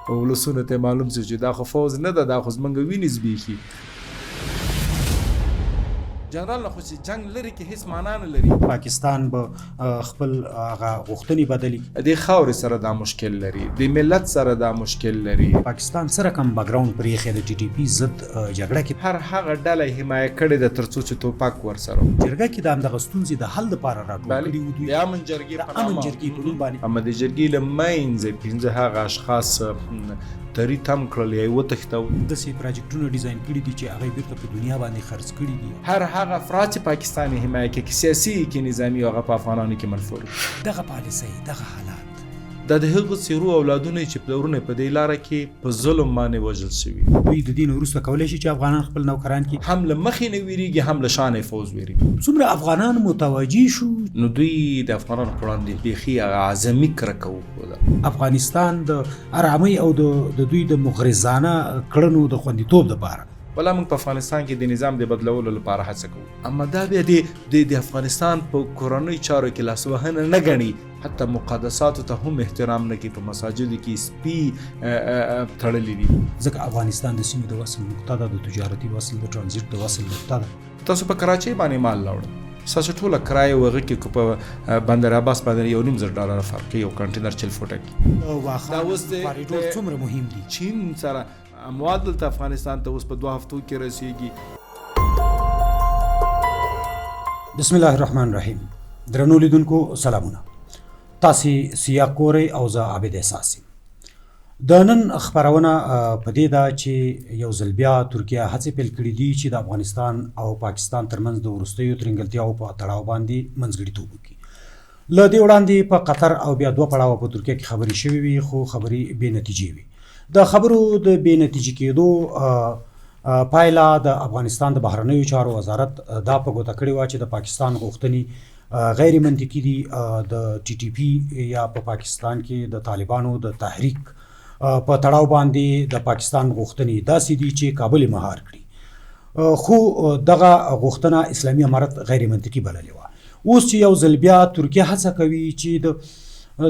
ولسونو ته معلوم شو چې دا خو فوځ نه ده، دا خو زمونږ وینې زبېښي. جنرال نه خو چې جنګ لرې کې هیڅ معنا نه لري. پاکستان به خپل هغه غوښتنې بدلې کړي. د خاورې سره دا مشکل لري، د ملت سره دا مشکل لري. پاکستان څه رقم بګراونډ پرېښی د ټي ټي پي ضد جګړه کې؟ هر هغه ډله یې حمایه کړې ده تر څو چې توپک ورسره و. جرګه کې د همدغه ستونزې د حل لپاره راټول کړي وو دوی. د امن جرګې په نامه. د امن جرګې په نوم باندې. اما د جرګې له منځه 5 هغه اشخاص تري تم کړل یا یې وتښتول. داسې پراجیکټونه ډیزاین کړي دي چې هغه یې بیرته په دنیا باندې خرڅ کړي دي. هر هغه افراد چې پاکستان یې حمایه کوي، که سیاسي یې که نظامي، هغه په افغانانو کې منفور دي. دغه پالیسۍ، دغه حالات. دا د هغو څېرو اولادونه چې پلرونه یې په دې لاره کې په ظلم باندې وژل شوي. دوی د دې نه وروسته کولی شي چې افغانان خپل نوکران کړي. هم له مخې نه وېرېږي، هم له شا نه یې فوځ وېرېږي. څومره افغانان متوجه شو. نو دوی د افغانانو په وړاندې بېخي هغه اعظمي کرکه وښوده. افغانستان د ارامۍ او د دوی د مغرضانه کړنو د خوندیتوب لپاره. ولا موږ په افغانستان کې د نظام د بدلولو لپاره هڅه کوو، اما دا بیا د افغانستان په کورنیو چارو کې لاسوهنه نه ګڼي. حتی مقدساتو ته هم احترام نه کوي، په مساجدو کې سپي تړلي دي. ځکه افغانستان د سیمې د وصل نقطه ده، د تجارتي وصل، د ترانزیټ د وصل نقطه ده. تاسو په کراچۍ باندې مال راوړل، ستاسو ټوله کرایه و هغه کې که په بندر عباس باندې $1,500 فرق یو کنټینر 40 فوټه کې. واخان کوریډور څومره مهم دي؟ چین سره اموال دلته افغانستان ته اوس په 2 هفتو کې رسیږي. بسم الله الرحمن الرحیم. درنو لیدونکو سلامونه، تاسې سیاق ګورئ او زه عابد احساس یم. د نن خپرونه په دې ده چې یو ځل بیا ترکیه هڅې پیل کړې دي چې د افغانستان او پاکستان ترمنځ د وروستیو ترینګلتیاوو په تړاو باندې منځګړیتوب وکړي. له دې وړاندې په قطر او بیا 2 پړاوه په ترکیه کې خبرې شوې وي، خو خبرې بې نتیجې وي. د خبرو د بې نتیجې کېدو پایله د افغانستان د بهرنیو چارو وزارت دا په ګوته کړې وه چې د پاکستان غوښتنې غیر منطقي دي. د ټي ټي پي یا په پاکستان کې د طالبانو د تحریک په تړاو باندې د پاکستان غوښتنې داسې دي چې کابل یې مهار کړي، خو دغه غوښتنه اسلامي امارت غیر منطقي بللې وه. اوس چې یو ځل بیا ترکیه هڅه کوي چې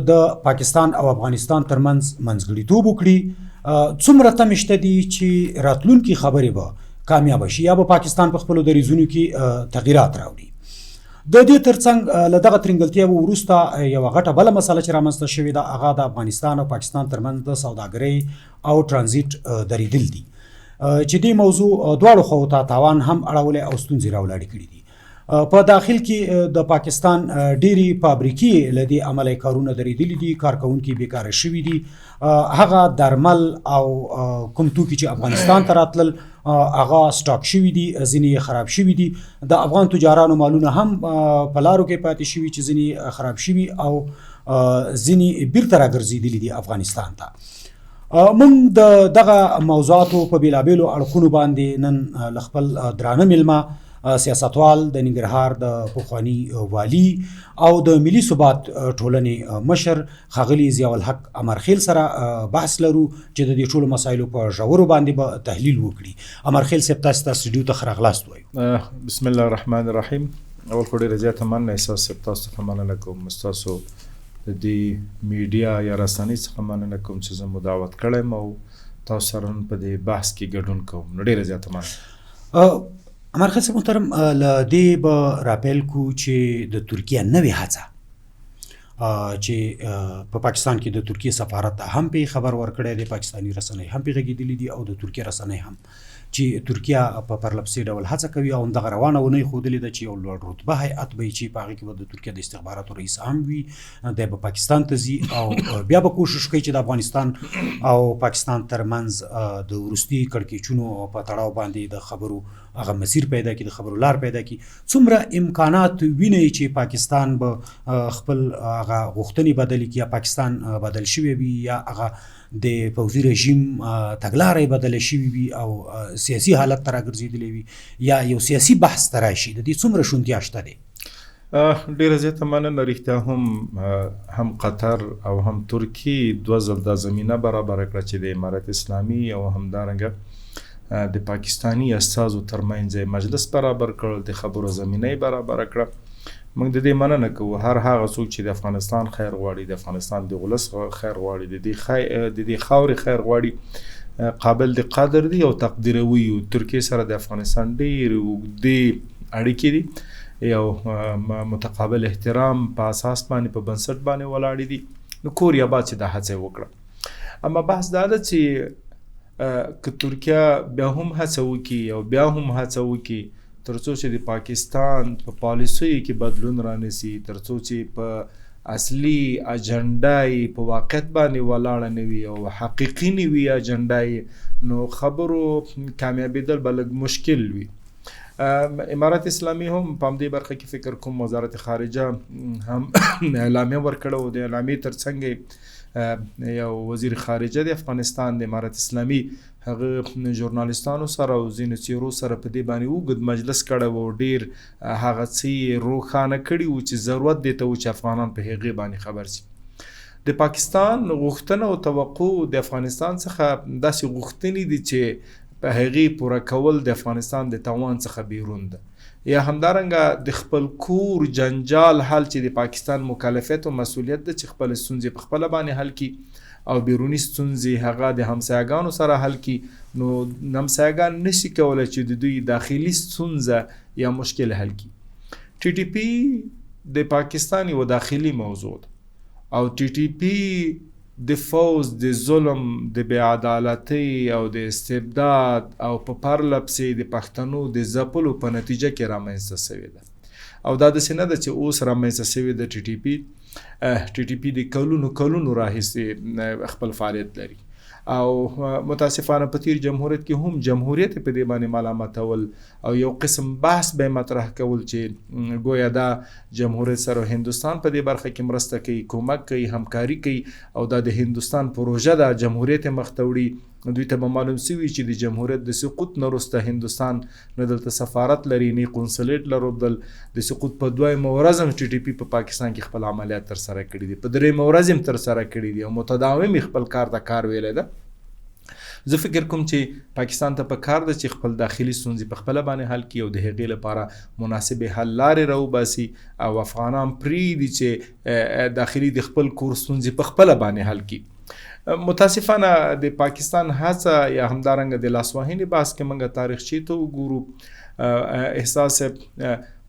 د پاکستان او افغانستان ترمنځ منځګړیتوب وکړي، څومره تمې شته دي چې راتلونکي خبرې به کامیابه شي یا به پاکستان په خپلو دریځونو کې تغیرات راوړي. د دې ترڅنګ له دغه ترینګلتیاوو وروسته یوه غټه بله مسله چې رامنځته شوې ده، هغه د افغانستان او پاکستان ترمنځ د سوداګرۍ او ترانزیټ درېدل دي، چې دې موضوع دواړو خواوو ته تاوان هم اړولی او ستونزې راولاړې کړې دي. په داخل کې د پاکستان ډېرې فابریکې له دې امله کارونه درېدلي دي، کارکوونکي بېکاره شوي دي. هغه درمل او کوم توکي چې افغانستان ته راتلل هغه سټاک شوي دي، ځینې یې خراب شوي دي. د افغان تجارانو مالونه هم په لارو کې پاتې شوي چې ځینې خراب شوي او ځینې بیرته راګرځېدلي دي افغانستان ته. موږ د دغه موضوعاتو په بېلابېلو اړخونو باندې نن له خپل درانه مېلمه سیاستوال، د ننګرهار د پخواني والي او د ملي ثبات ټولنې مشر ښاغلي ضیاءالحق امرخیل سره بحث لرو چې د دې ټولو مسایلو په ژورو باندې به تحلیل وکړي. امرخیل صاحب، تاسو ته سټډیو ته ښه راغلاست وایو. بسم الله الرحمن الرحیم. اول خو ډېره زیاته مننه احساس صاحب، تاسو څخه مننه کوم، ستاسو د دې میډیا یا رسنۍ څخه مننه کوم چې زه مو دعوت کړی یم او تاسو سره نن په دې بحث کې ګډون کوم، نو ډېره زیاته مننه. امرخیل صاحب محترم، له دې به راپیل کړو چې د ترکیه نوې هڅه چې په پاکستان کې د ترکیې سفارت هم پې خبر ورکړی دی، پاکستاني رسنۍ هم پې غږېدلي دي او د ترکیې رسنۍ هم، چې ترکیه په پرلپسې ډول هڅه کوي او همدغه روانه اونۍ ښودلې ده چې یو لوړ رتبه هیئت به یې چې په هغې کې به د ترکیې د استخباراتو رئیس هم وي، دی به پاکستان ته ځي او بیا به کوشش کوي چې د افغانستان او پاکستان ترمنځ د وروستي کړکېچونو په تړاو باندې د خبرو هغه مسیر پیدا کړي، د خبرو لار پیدا کړي. څومره امکانات وینئ چې پاکستان به خپل هغه غوښتنې بدلې کړي، یا پاکستان بدل شوی وي، یا هغه د پوځي رژیم تګلاره یې بدله شوې وي او سیاسي حالت ته راګرځېدلی وي، یا یو سیاسي بحث ته راشي؟ د دې څومره شونتیا شته دی؟ ډېره زیاته مننه. رښتیا هم قطر او هم ترکیې 2 ځل دا زمینه برابره کړه چې د امارت اسلامي او همدارنګه د پاکستاني استازو ترمنځ مجلس برابر کړ، د خبرو زمینه یې برابره کړه. موږ د دې مننه کوو هر هغه څوک چې د افغانستان خیر غواړي، د افغانستان د ولس خیر غواړي، د دې خاورې خیر غواړي، قابل د قدر دی او تقدیروي. ترکیې سره د افغانستان ډېرې اوږدې اړیکې دي، یو متقابل احترام په اساس باندې، په بنسټ باندې ولاړې دي. نو کور یا باد چې دا هڅه وکړه. اما بحث دا ده چې که ترکیه بیا هم هڅه وکړي او بیا هم هڅه وکړي ترڅو چې د پاکستان په پالیسیو کې بدلون رانیسي، ترڅو چې په اصلي اجنډا یې په واقعیت باندې ولاړه نه وي او حقیقي نه وي اجنډا یې، نو خبرو کامیابېدل به لږ مشکل وي. امارت اسلامي هم په همدې برخه کې فکر کوم وزارت خارجه هم اعلامیه ورکړه او د اعلامیې ترڅنګ یو وزیر خارجه د افغانستان د امارت اسلامي هغه ژورنالیستانو سره او ځینو څیرو سره په دې باندې اوږد مجلس کړی و، ډیر هغه څه یې روښانه کړي وو چې ضرورت دې ته و چې افغانان په هغې باندې خبر شي. د پاکستان غوښتنه او توقع د افغانستان څخه داسې غوښتنې دي چې په هغې پوره کول د افغانستان د توان څخه بیرون ده، یا همدارنګه د خپل کور جنجال حل چې د پاکستان مکلفیت او مسولیت ده چې خپل ستونزې په خپله باندې حل کړي او بیروني ستونزې هغه د همسایګانو سره حل کړي، نو همسایګان نشي کولی چې د دوی داخلي ستونزه یا مشکل حل کړي. ټي ټي پي د پاکستان یوه داخلي موضوع ده او ټي ټي پي د فوځ د ظلم، د بې عدالتۍ او د استبداد او په پرلپسې د پښتنو د ځپلو په نتیجه کې رامنځته شوې ده او دا داسې نه ده چې اوس رامنځته شوې ده. ټي ټي پي ټي ټي پي د کلونو کلونو راهیسې خپل فعالیت لري او متاسفانه په تیر جمهوریت کې هم جمهوریت په دې باندې ملامتول او یو قسم بحث به مطرح کول چې ګویا دا جمهوریت سره هندوستان په دې برخه کې مرسته کوي، کومک کوي، همکاري کوي او دا د هندوستان پروژه ده، جمهوریت یې مخته وړي. دوی ته به معلوم سوي چې د جمهوریت د سقوط نه وروسته هندوستان نه دلته سفارت لري، نه قونسلیټ لرودل. د سقوط په دویمه ورځ هم ټي ټي پي په پاکستان کې خپل عملیات ترسره کړي دي، په درېیمه ورځ هم ترسره کړي دي او متداوم یې خپل کار ته کار ویلی ده. زه فکر کوم چې پاکستان ته په کار ده چې خپل داخلي ستونزې په خپله باندې حل کړي او د هغې لپاره مناسبې حل لارې راوباسي او افغانان پرېږدي چې داخلي د خپل کور ستونزې په خپله باندې حل کړي. متاسفانه د پاکستان هڅه یا همدارنګه د لاسوهنې بحث کې موږ تاریخچې ته وګورو، احساس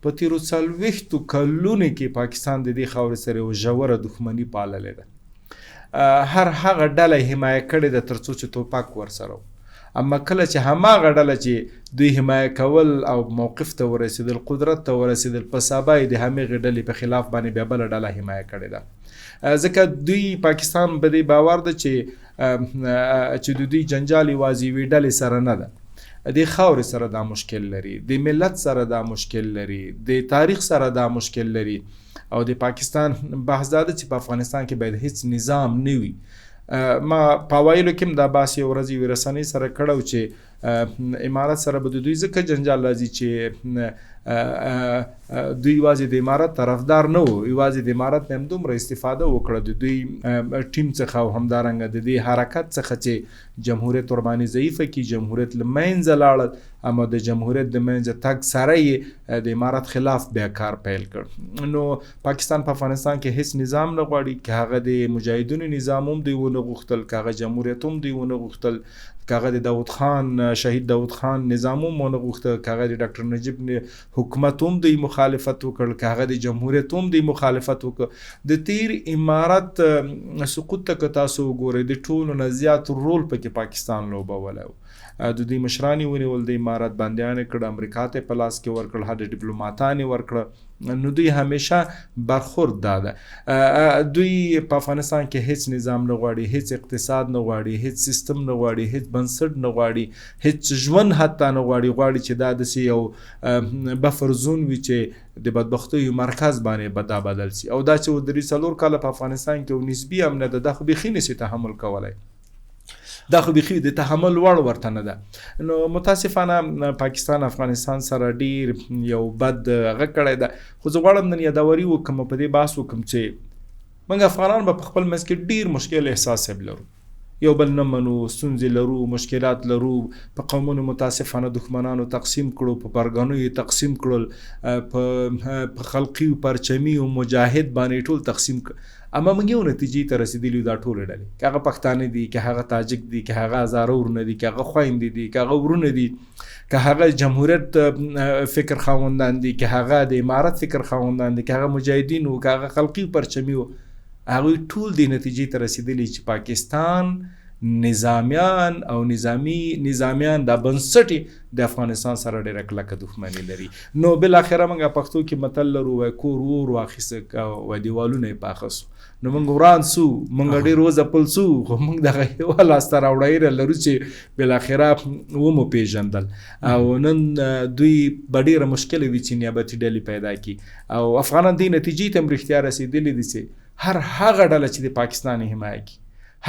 په تیرو 40 کلونو کې پاکستان د دې خاورې سره یوه ژوره دښمني پاللې ده. هر هغه ډله حمایه کړې ده ترڅو چې توپک ورسره و، اما کله چې هماغه ډله چې دوی حمایه کول او موقف ته ورسېدل، قدرت ته ورسېدل، په سبا یې د هماغې ډلې په خلاف باندې بیا بله ډله حمایه کړې ده. ځکه دوی پاکستان په دې باور ده چې د دوی جنجال یوازې یوې ډلې سره نه ده، د خاورې سره دا مشکل لري، د ملت سره دا مشکل لري، د تاریخ سره دا مشکل لري. او د پاکستان بحث دا ده چې په افغانستان کې باید هیڅ نظام نه وي. ما په اوایلو کې هم دا بحث یو ورځ یوې رسنۍ سره کړی چې امارت سره به د دوی ځکه جنجال راځي چې دوی یوازې د امارت طرفدار نه وو، یوازې د امارت نه هم دومره استفاده وکړه د دوی ټیم څخه او همدارنګه د دې حرکت څخه چې جمهوریت ورباندې ضعیفه کړي، جمهوریت له منځه لاړل، اما د جمهوریت د منځه تګ سره یې د امارت خلاف بیا کار پیل کړ. نو پاکستان په افغانستان کې هیڅ نظام نه غواړي، که هغه د مجاهدینو نظام هم دوی ونه غوښتل، که هغه جمهوریت هم دوی ونه غوښتل، که هغه د داود خان شهید داود خان نظام هم ونه غوښته، که هغه د ډاکټر نجیب حکومت هم دوی مخالفت وکړ، که هغه د جمهوریت هم دوی مخالفت وکړ. د تیر امارت سقوط ته که تاسو وګورئ د ټولو نه زیات رول پکې پاکستان لوبولی و. د دوی مشران یې ونیول، د امارت بندیان یې کړ، امریکا ته یې په لاس کې ورکړل، هر ډیپلوماتان یې ورکړه. نو دوی همیشه برخورد دا ده، دوی په افغانستان کې هیڅ نظام نه غواړي، هیڅ اقتصاد نه غواړي، هیڅ سیستم نه غواړي، هیڅ بنسټ نه غواړي، هیڅ ژوند حتی نه غواړي. غواړي چې دا داسې یو بفر زون وي چې د بدبختیو مرکز باندې به دا بدل شي. او دا چې 3-4 کاله په افغانستان کې یو نسبي امنیت ده، دا خو بیخي نشي تحمل کولی، دا خو بیخي د تحمل وړ ورته نه ده. نو متاسفانه پاکستان افغانستان سره ډیر یو بد هغه کړی ده. خو زه غواړم نن یادوري وکړم، په دې بحث وکړم چې موږ افغانان به په خپل منځ کې ډیر مشکل احساس لرو. یو بل نه منو، ستونزې لرو، مشکلات لرو، په قومونو متاسفانه دښمنانو تقسیم کړو، په پرګنو یې تقسیم کړل، په خلقي او پرچمي او مجاهد باندې ټول تقسیم کړ. اما موږ یو نتیجې ته رسېدلي یو، دا ټولې ډلې، که هغه پښتانه دي، که هغه تاجک دي، که هغه هزاره ورونه دي، که هغه خویندې دي، که هغه ورونه دي، که هغه جمهوریت فکر خاوندان دي، که هغه د امارت فکر خاوندان دي، که هغه مجاهدین وو، که هغه خلقي او پرچمي وو، هغوی ټول دې نتیجې ته رسېدلي چې پاکستان نظامیان او نظامی نظامیان دا بنسټ د افغانستان سره ډېره کلکه دښمني لري. نو بالاخره موږ پښتو کې متل لرو، وای کور ور واخیست وای دیوالونه یې پاخه سو. نو موږ وران سو، موږ ډېر وځپل سو، خو موږ دغه یوه لاسته راوړنه لرو چې بالاخره ومو پېژندل. او نن دوی به ډېره مشکله وي چې نیابتي ډلې پیدا کړي، او افغانان دې نتیجې ته هم رښتیا رسېدلي دي چې هر هغه ډله چې د پاکستان حمایه کوي،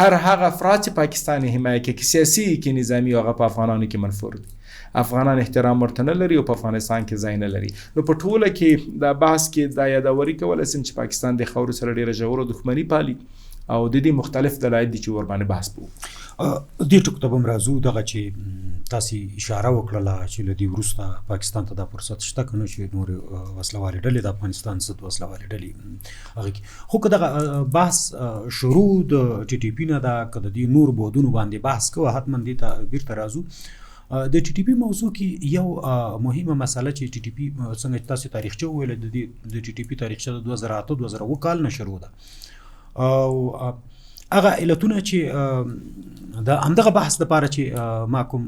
هر هغه افراد چې پاکستان حمایه کوي، که سیاسي که نظامي، هغه په افغانانو کې منفور دي، افغانان احترام ورته نه لري او په افغانستان کې ځای نه لري. نو په ټوله کې دا بحث کې دا یادوري کولی شم چې پاکستان د خاورې سره ډېره ژوره دښمني پالي، او د دې مختلف دلایل دي چې ورباندې بحث وکړو. دې ټکو ته به هم راځو، دغه چې تاسې اشاره وکړله چې له دې وروسته پاکستان ته دا فرصت شته که نه چې نورې وسلهوالې ډلې د افغانستان ضد وسلهوالې ډلې هغه کې، خو که دغه بحث شروع د ټي ټي پي نه ده، که د دې نور بعدونو باندې بحث کوه، حتما دې ته بیرته راځو. د ټي ټي پي موضوع کې یو مهمه مسله چې ټي ټي پي څنګه چې تاسې تاریخچه وویله، د دې د ټي ټي پي تاریخچه د 2008 2007 کال نه شروع ده، او هغه علتونه چې د همدغه بحث دپاره چې ما کوم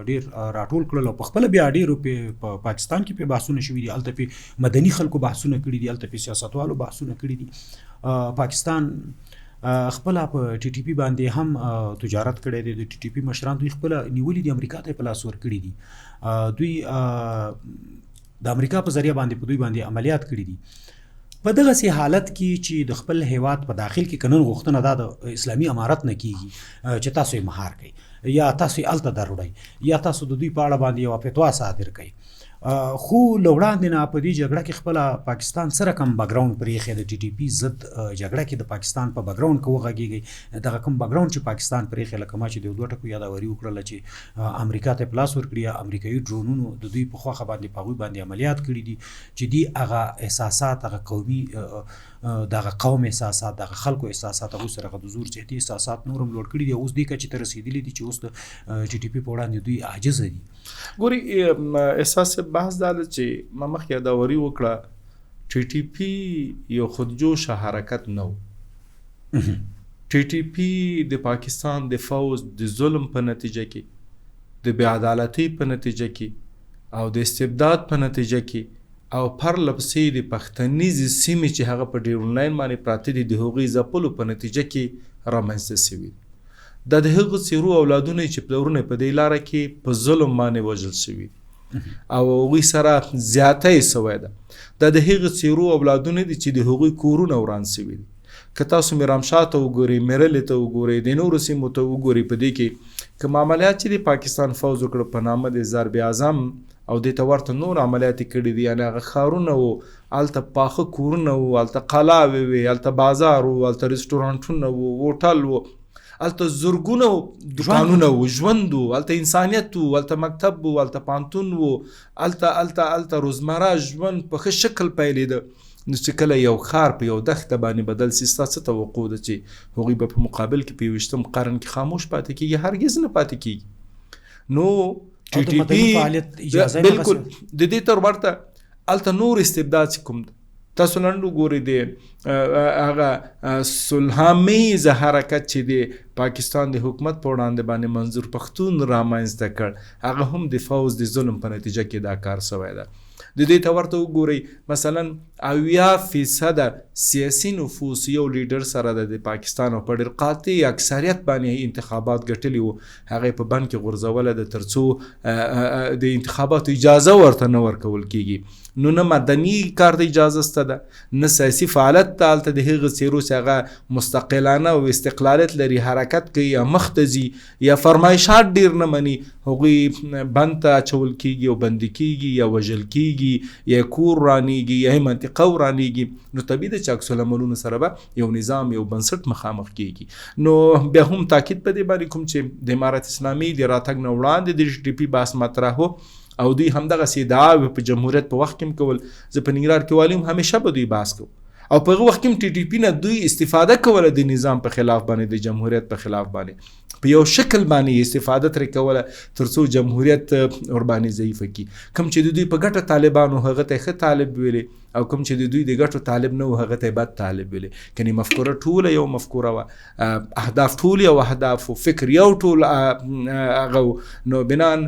ډېر راټول کړل، او په خپله بیا ډېرو په پاکستان کې پې بحثونه شوي دي، هلته پې مدني خلکو بحثونه کړي دي، هلته پې سیاستوالو بحثونه کړي دي. پاکستان خپله په ټي ټي پي باندې هم تجارت کړی دی، د ټي ټي پي مشران دوی خپله نیولي دي، امریکا ته یې په لاس ورکړي دي، دوی د امریکا په ذریعه باندې په دوی باندې عملیات کړي دي. په دغسې حالت کې چې د خپل هیواد په داخل کې که نن غوښتنه دا د اسلامي امارت نه کیږي چې تاسو یې مهار کړئ، یا تاسو یې هلته دروړئ، یا تاسو د دوی په اړه باندې یوه فتوا صادر کړئ، خو له وړاندې نه په دې جګړه کې خپله پاکستان څه رقم بکګراوند پرېښی، د ټي ټي پي ضد جګړه کې د پاکستان په بکګراوند که وغږېږئ، دغه کوم بکګراوند چې پاکستان پرېښی، لکه ما چې د یو دوه ټکو یادوري وکړله چې امریکا ته یې په لاس ورکړي، یا امریکایي ډرونونو د دوی په خوښه باندې په هغوی باندې عملیات کړي دي، چې دي هغه احساسات، هغه قومي دغه قوم احساسات، دغه خلکو احساسات، هغوی سره هغه د زور زیاتي احساسات نور هم لوړ کړي دي، او اوس دې کچې ته رسېدلي دي چې اوس د ټي ټي پي په وړاندې دوی عاجزه دي. ګوري احساس بحث دا ده چې ما مخکې یادوري وکړه، ټي ټي پي یو خودجوشه حرکت نه و. ټي ټي پي د پاکستان د فوځ د ظلم په نتیجه کې، د بې عدالتۍ په نتیجه کې، او د استبداد په نتیجه کې، او پرله پسې د پښتنیزې سیمې چې هغه په ډیورنډ لاین باندې پراته دي د هغوی ځپلو په نتیجه کې رامنځته شوي. دا د هغو څېرو اولادونه چې پلرونه په دې لاره کې په ظلم باندې وژل شوي دي او هغوی سره زیاتی سوی ده. دا د هغو څېرو اولادونه دي چې د هغوی کورونه وران شوي دي. که تاسو میرامشاه ته وګورئ، میرلې ته وګورئ، د نورو سیمو ته وګورئ، په دې کې کوم عملیات چې د پاکستان فوځ وکړ په نامه د ضرب اعظم او دې ته ورته نور عملیات یې کړي دي، یعنې هغه ښارونه وو، هلته پاخه کورونه وو، هلته قلاوې وې، هلته بازار وو، هلته رستورانټونه وو، هوټل وو، هلته زرګونه دکانونه وو، ژوند وو، هلته انسانیت وو، هلته مکتب وو، هلته پوهنتون وو، هلته هلته هلته روزمره ژوند په ښه شکل پیلېده. نو چې کله یو ښار په یو دښته باندې بدل سي، ستا څه توقع ده چې هغوی به په مقابل کې په 21 قرن کې خاموش پاتې کېږي؟ هرګز نه پاتې کېږي. نو ټي ټي پي بالکل د دې تر ورته هلته نور استبداد چې کوم ده، تاسو لنډ وګورئ د هغه سلهامیز حرکت چې د پاکستان د حکومت په وړاندې باندې منظور پښتون رامنځته کړ، هغه هم د فوځ د ظلم په نتیجه کې دا کار سوی ده. د دې ته ورته وګورئ مثلا 70% سیاسي نفوس یو لیډر سره د پاکستان او په ډېر قاطع اکثریت باندې انتخابات ګټلي وو، هغه یې په بند کې غورځولی ده ترڅو د انتخاباتو اجازه ورته نه ورکول کېږي. نو نه مدني کار ته اجازه شته ده، نه سیاسي فعالیت ته هلته د هغه څېرو چې هغه مستقلانه او استقلالیت لري حرکت حرکت کوي یا مخته ځي یا فرمایشات ډیر نه مني، هغوی بند ته اچول کیږي او بندي کیږي یا وژل کیږي یا کور ورانیږي یا یې منطقه ورانیږي. نو طبیعي ده چې عکس العملونو سره به یو نظام یو بنسټ مخامخ کیږي. نو بیا هم تاکید په دې باندې کوم چې د امارت اسلامي د راتګ نه وړاندې د ټي ټي پي بحث مطرح و او دوی همدغسې ادعاوې په جمهوریت په وخت کې هم کول. زه په ننګرهار کې والي هم همیشه به دوی بحث کوو او په هغه وخت کې هم ټي ټي پي نه دوی استفاده کوله د نظام په خلاف باندې، د جمهوریت په خلاف باندې په یو شکل باندې استفاده ترې کوله ترڅو جمهوریت ورباندې ضعیفه کړي. کوم چې د دوی په ګټه طالبانو هغه ته ښه طالب ویلې او کوم چې د دوی د ګټو طالب نه و هغه ته بد طالب ویلې. کني مفکوره ټوله یو مفکوره وه، اهداف ټول یو اهداف و، فکر یو ټول هغه و. نو بنان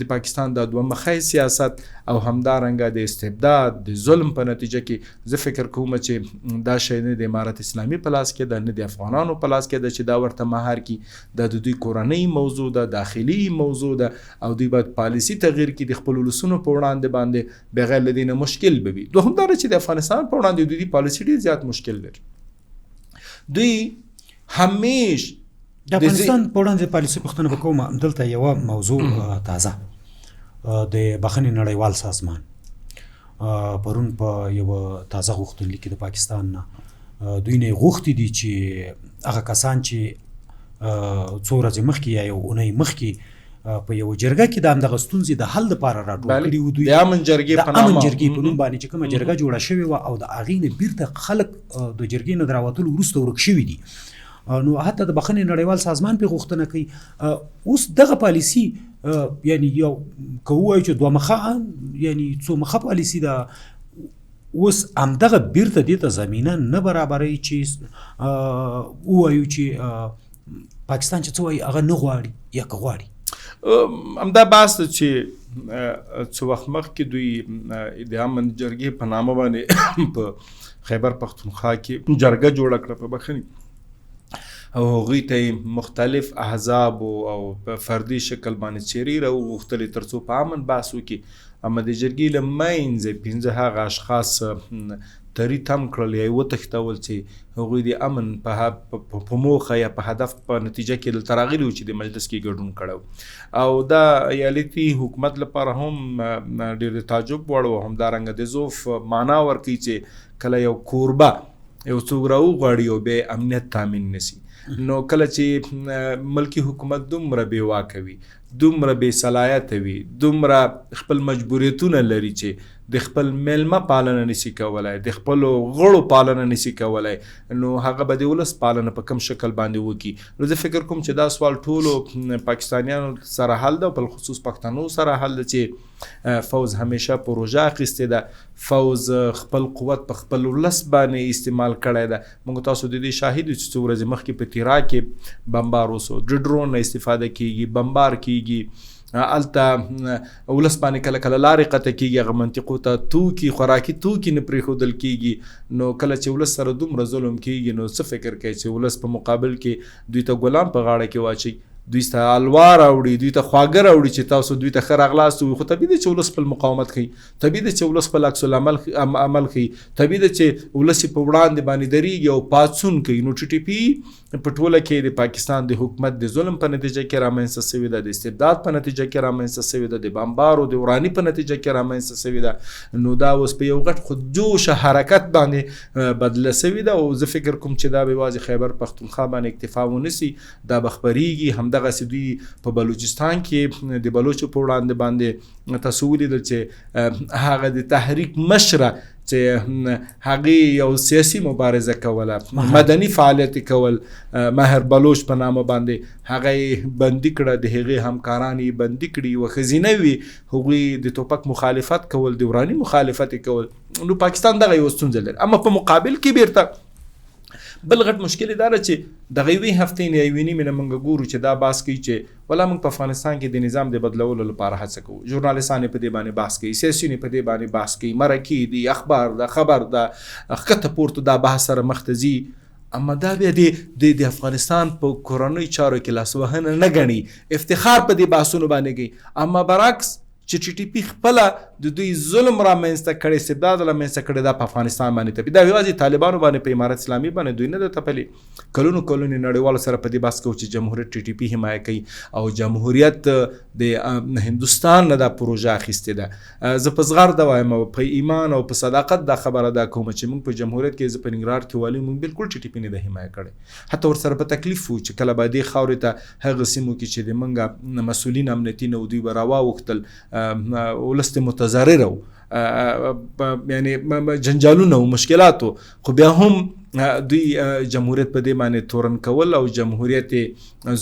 د پاکستان دا دوه مخی سیاست او همدارنګه د استبداد د ظلم په نتیجه کې زه فکر کوم چې دا شی نه د امارت اسلامي په لاس کې ده، نه د افغانانو په لاس کې ده چې دا ورته مهار کړي. دا د دوی کورنۍ موضوع ده، داخلي موضوع ده او دوی باید پالیسي تغییر کړي د خپلو ولسونو په وړاندې باندې، بغیر له دې نه مشکل به وي. دوهم دا چې د افغانستان په وړاندې د دوی پالیسي ډېر زیات مشکل لري. دوی همیش د افغانستان په وړاندې پالیسي پوښتنه به کوم. دلته یوه موضوع تازه د بخښنې نړیوال سازمان پرون په یوه تازه غوښتنلیک کې د پاکستان نه دوی نه غوښتي دي چې هغه کسان چې څو ورځې مخکې یا یو اونۍ مخکې په یوه جرګه کې د همدغه ستونزې د حل لپاره راټول کړي وو، دوی د امن جرګې په د امن جرګې په نوم باندې چې کومه جرګه جوړه شوې وه او د هغې نه بیرته خلک د جرګې نه د راوتلو وروسته ورک شوي دي. نو حتی د بخښنې نړیوال سازمان پرې غوښتنه کوي. اوس دغه پالیسي یعنی یو که ووایو چې دوه مخه یعنی څو مخه پالیسي ده، اوس همدغه بیرته دې ته زمینه نه برابروي چې ووایو چې پاکستان چې څه وایي هغه نه غواړي یا که غواړي. همدا بحث ده چې څه وخت مخکې دوی د امن جرګې په نامه باندې په خیبر پښتونخوا کې جرګه جوړه کړه په بخښنې، او هغوی ته یې مختلف احزاب او په فردي شکل باندې څېرې راوغوښتلې ترڅو په امن بحث وکړي. اما د جرګې له منځه 5 هغه اشخاص تري تم کړل یا یې وتښتول چې هغوی د امن په موخه یا په هدف په نتیجه کې دلته راغلي وو چې د مجلس کې ګډون کړی وو. او دا ایالتي حکومت لپاره هم ډېر د تعجب وړ و، همدارنګه د ضعف معنا ورکوي چې کله یو کوربه یو څوک راوغواړي او بیا امنیت تامین نسی. نو کله چې ملکي حکومت دومره بې واکه وي، دومره بې صلاحیته وي، دومره خپل مجبوریتونه لري چې د خپل میلمه پالنه نسی کولای، د خپلو غړو پالنه نسی کولای، نو هغه به د ولس پالنه په کوم شکل باندې وکړي؟ نو زه فکر کوم چې دا سوال ټولو پاکستانیانو سره حل ده او په خصوص پښتنو سره حل ده چې فوځ همیشه پروژه اخیستې ده، فوځ خپل قوت په خپل ولس باندې استعمال کړی ده. موږ تاسو د دې شاهد یو چې څو ورځې مخکې په تیرا کې بمبار وسو، د ډرون نه استفاده کیږي، بمبار کیږي، هلته ولس باندې کله کله لارې قطع کیږي، هغه منطقو ته توکي خوراکي توکي نه پرېښودل کیږي. نو کله چې ولس سره دومره ظلم کیږي نو څه فکر کوي چې ولس په مقابل کې دوی ته ګلان په غاړه کې واچوي، دوی ته الوا راوړي، دوی ته خواږه راوړي چې تاسو دوی ته ښه راغلاست ووایي. خو طبیعي ده چې ولس خپل مقاومت ښيي، طبیعي ده چې ولس خپل عکس العمل عمل ښيي، طبیعي ده چې ولس یې په وړاندې باندې درېږي او پاڅون کوي. نو ټي ټي پي په ټوله کې د پاکستان د حکومت د ظلم په نتیجه کې رامنځته شوې ده، د استبداد په نتیجه کې رامنځته شوې ده، د بمبارو د وراني په نتیجه کې رامنځته شوې ده. نو دا اوس په یو غټ خودجوشه حرکت باندې بدله شوې ده او زه فکر کوم چې دا به یوازې خیبر پښتونخوا باندې اکتفا ونه سي، دا به خپرېږي. همدغسې دوی په بلوچستان کې د بلوچو په وړاندې باندې تاسو ولیدل چې هغه د تحریک مشره چې هغې یو سیاسي مبارزه کوله، مدني فعالیت یې کول، مهر بلوچ په نامه باندې هغه یې بندي کړه، د هغې همکاران یې بندي کړي، یوه ښځینه وي، هغوی د توپک مخالفت کول، د وراني مخالفت یې کول. نو پاکستان دغه یوه ستونزه لري. اما په مقابل کې بیرته بل غټ مشکل یې دا ده چې دغه یوې هفتې نه یا یوې نیمې نه موږ ګورو چې دا بحث کوي چې ولا موږ په افغانستان کې د نظام د بدلولو لپاره هڅه کوو، ژورنالیستان یې په دې باندې بحث کوي، سیاسیون یې په دې باندې بحث کوي، مرکې دي، اخبار ده، خبر ده، ښکته پورته دا بحث سره مخته ځي. اما دا بیا د افغانستان په کورنیو چارو کې لاسوهنه نه ګڼي، افتخار په دې بحثونو باندې کوي. اما برعکس چې ټي ټي پي خپله د دوی ظلم رامنځته کړی، استبداد رامنځته کړی، دا په افغانستان باندې تپي. دا یوازې طالبانو باندې، په امارت اسلامي باندې دوی نه ده تپلې. کلونو کلونو نړیوالو سره په دې بحث کوو چې جمهوریت ټي ټي پي حمایه کوي او جمهوریت د هندوستان نه دا پروژه اخیستې ده. زه په زغرده وایم او په ایمان او په صداقت دا خبره دا کوم چې موږ په جمهوریت کې، زه په ننګرهار کې والي، موږ بالکل ټي ټي پي نه ده حمایه کړې، حتی ورسره په تکلیف وو چې کله به دې خاورې ته هغه سیمو کې چې د موږ مسؤلین امنیتي نه وو، دوی به راواوښتل، ولس ته متضرر وو، یعنی جنجالونه او مشکلات وو، خو بیا هم دوی جمهوریت په دې باندې تورن کول او جمهوریت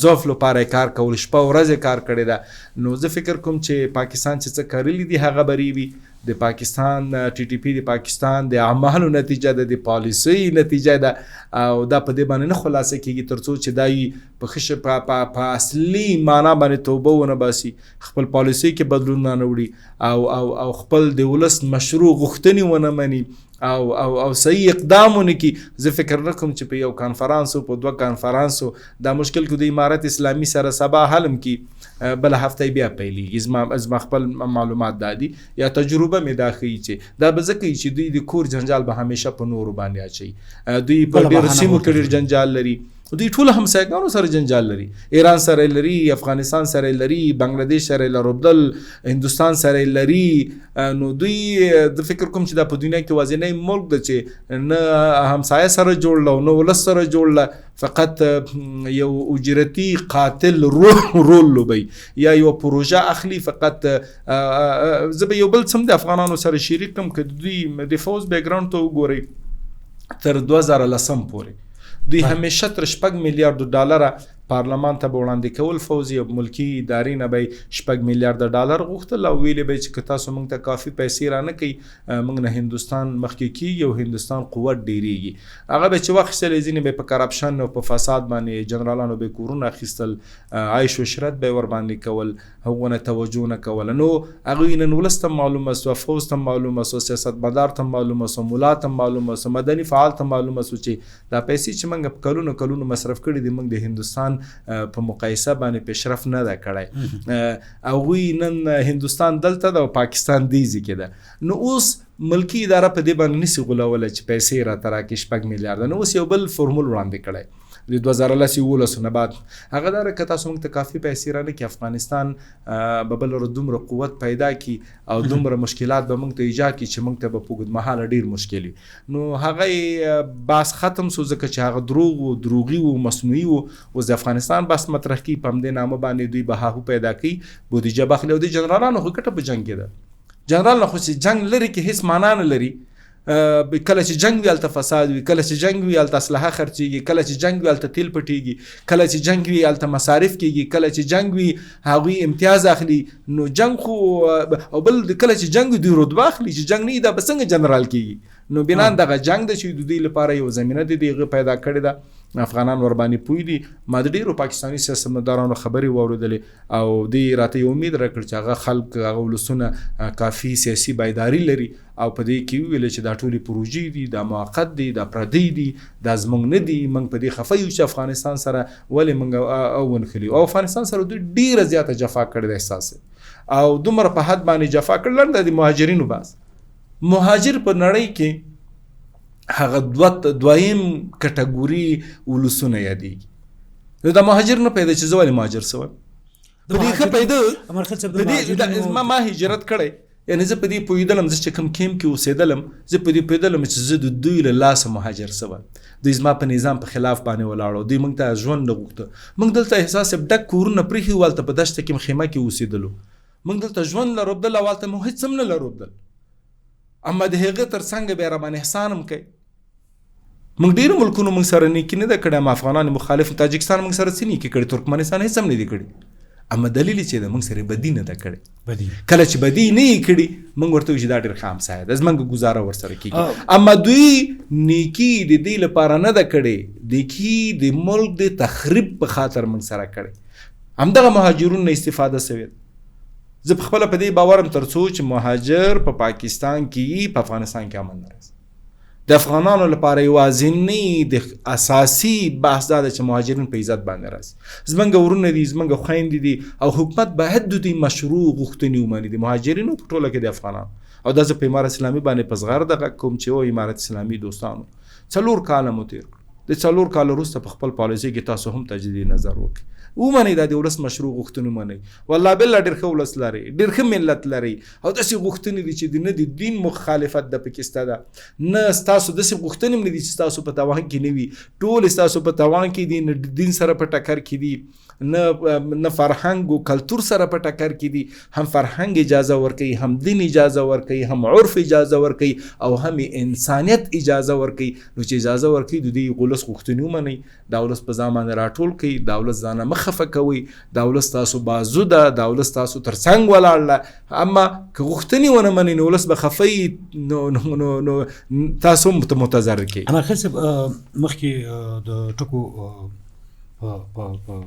ضعف لپاره کار کول، شپه ورځ کار کړی ده. نو زه فکر کوم چې پاکستان چې څه کرلي دي هغه به ریبي. د پاکستان ټي ټي پي د پاکستان د اعمالو نتیجه ده، د پالیسۍ نتیجه ده، او دا په دې باندې نه خلاصه کیږي ترڅو چې دای په خش په اصلي معنا باندې توبه ونه باسي، خپل پالیسۍ کې بدلون رانه وړي او او او خپل د ولس مشروع غوښتنې ونه مني او او او صحیح اقدام ونه کړي. زه فکر نه کوم چې په یو کانفرانس او په دوه کانفرانسو دا مشکل کې د امارت اسلامي سره سبا حلم کی، بله هفته بیا پیلېږي. زما خپل معلومات دا دي یا تجربه مې دا ښیي چې دا به ځکه چې دوی د کور جنجال به همیشه په نورو باندې اچوي. دوی په ډېرو سیمو کې ډېر جنجال لري، دوی ټول همسایګانو سره جنجال لري، ایران سره لري، افغانستان سره لري، بنگلاديش سره لربدل، هندوستان سره لري. نو دوی د فکر کوم چې دا په دنیا کې وازینی ملک ده چې نه همسایه سره جوړ او نه ولس سره جوړ، فقط یو اجرتي قاتل رول لوبوي یا یو پروژه اخلي. فقط زه به یو بل څه د افغانانو سره شریک کړم، که دوی د فوځ بیکګراوند ته وګورئ تر 2010 پورې دوی همیشه تر 6 میلیارډ ډالر پارلمان ته به وړاندې کول. فوځي او ملکی ادارې نه به 6 میلیارډ ډالر غوښتل او ویلې به چې که تاسو موږ ته کافي پیسې رانه کوي، موږ نه هندوستان مخکې کیږي او هندوستان قوت ډیریږي. هغه به چې واخیستلې، ځینې به په کرپشن او په فساد باندې جنرالانو به کورونه اخیستل، عیش و عشرت به ورباندې کول، هغو نه توجه نه کوله. نو هغوی نن ولس ته معلومه سوه، فوځ ته معلومه سوه، سیاستمدار ته معلومه سوه، ملا ته معلومه سوه، مدني فعال ته معلومه سوه چې دا پیسې چې موږ په کلونو کلونو مصرف کړي دي، موږ د هندوستان په مقایسه باندې پیشرفت نه ده کړی. هغوی نن هندوستان دلته ده او پاکستان دې ځای کې ده. نو اوس ملکی اداره په دې باندې نسي غولولی چې پیسې راته راکړي 6 میلیارډ. نو اوس یو بل فرمول وړاندې کړی د 2011 نه بعد، هغه دا که تاسو موږ ته کافي پیسې رانه کړي، افغانستان به بل ورځ دومره قوت پیدا کړي او دومره مشکلات به موږ ته ایجاد کړي چې موږ ته به په اوږدمهاله ډېر مشکل وي. نو هغه بحث ختم سو، ځکه چې هغه دروغ و، دروغي و، مصنوعي و. اوس د افغانستان بحث مطرح کړي، په همدې نامه باندې دوی به هاهو پیدا کوي، بودیجه به اخلي. او د جنرالانو خو ګټه په جنګ کې ده. جنرال نه خو چې جنګ لري کې هېڅ معنا نه لري. کله چې جنګ وي هلته فساد وي، کله چې جنګ وي هلته اسلحه خرڅېږي، کله چې جنګ وي هلته تیل پټېږي، کله چې جنګ وي هلته مصارف کېږي، کله چې جنګ وي هغوی امتیاز اخلي. نو جنګ خو او بل کله چې جنګ وي دوی رتبه اخلي، چې جنګ نه وي دا به څنګه جنرال کېږي؟ نو بناً دغه جنګ ده چې د دوی لپاره یو زمینه د هغه پیدا کړې ده. افغانان ورباندې پوه دي. ما د ډېرو پاکستاني سیاستمدارانو خبرې واورېدلې او دوی راته یو امید راکړ چې هغه خلک، هغه ولسونه کافي سیاسي بیداري لري او په دې کې وویل چې دا ټولې پروژې دي، دا موقت دي، دا پردی دي، دا زموږ نه دي، موږ په دې خفه یو چې افغانستان سره ولې موږ ونښلي. او افغانستان سره دوی ډېره زیاته جفا کړې ده احساس او دومره په حد باندې جفا کړې. لنډه د مهاجرینو بحث، مهاجر په نړۍ کې هغه دویم کټګوري ولسونه یادېږي. نو دا مهاجر نه پیدا چې زه ولې مهاجر سوم، په دې ښه پیدا ما ما هجرت کړی، یعنی زه په دې پوهېدلم، زه چې کوم کیمپ کې اوسېدلم زه په دې پوهېدلم چې زه د دوی له لاسه مهاجر سوم. دوی زما په نظام په خلاف باندې ولاړو، دوی موږ ته ژوند نه غوښته. موږ دلته احساس ډک کورونه پرېښي وو، هلته په دشته کې خیمه کې اوسېدلو. موږ دلته ژوند لربدل او هلته مو هېڅ هم نه لربدل، اما د هغه تر څنګه بیا راباندې احسان هم کوي. موږ ډېرو ملکونو موږ سره نیکي نه ده کړې، اما افغانان مخالف، تاجکستان موږ سره څه نیکي کړې، ترکمنستان هېڅ هم نه دي کړي، اما دلیل یې چې ده موږ سره بدي نه ده کړې. کله چې بدي نه یې کړي موږ ورته وایو چې دا ډېر ښه همسایه ده، زموږ ګزاره ورسره کېږي. اما دوی نیکي د دې لپاره نه ده کړې، نیکي د ملک د تخریب په خاطر موږ سره کړې. همدغه مهاجرونو نه استفاده سوې ده. زه په خپله په دې باور یم تر څو چې مهاجر په پاکستان کې په افغانستان کې امن نه راځي. د د افغانانو لپاره یوازینی د اساسي بحث دا ده چې مهاجرین په عزت باندې راسي. زمونږ ورونه دي، زمونږ خویندې دي، او حکومت باید د دوی مشروع غوښتنې ومني، د مهاجرینو په ټوله کې د افغانانو. او دا زه په امارت اسلامي باندې په زغرده غږ کوم چې او امارت اسلامي دوستانو، 4 کاله مو تېر کړو، د 4 کاله وروسته په خپل پالیسي کې تاسو هم تجدید نظر وکړئ، ومنئ دا د ولس مشروع غوښتنې ومنئ. والله بالله ډېر ښه ولس لرئ، ډېر ښه ملت لرئ، او داسې غوښتنې دي چې د نه د دین مخالفت ده پکې سته ده، نه ستاسو داسې غوښتنې هم نه دي چې ستاسو په توان کې نه وي، ټولې ستاسو په توان کې دي، نه دین سره په ټکر کې دي، نه فرهنګ او کلتور سره په ټکر کې دي. هم فرهنګ اجازه ورکوي، هم دین اجازه ورکوي، هم عرف اجازه ورکوي، او هم انسانیت اجازه ورکوي. نو چې اجازه ورکوي د دوی ولس غوښتنې ومنئ، دا ولس په ځان باندې راټول کړئ، دا ولس ځانه مه خفه کوئ، دا ولس تاسو بازو ده، دا ولس تاسو تر څنګ ولاړ ده. اما که غوښتنې ونه منئ نو ولس به خفه وي، نو نو نو نو تاسو هم متضرر کړئ. امرخېل صاحب، مخکې د ټکو په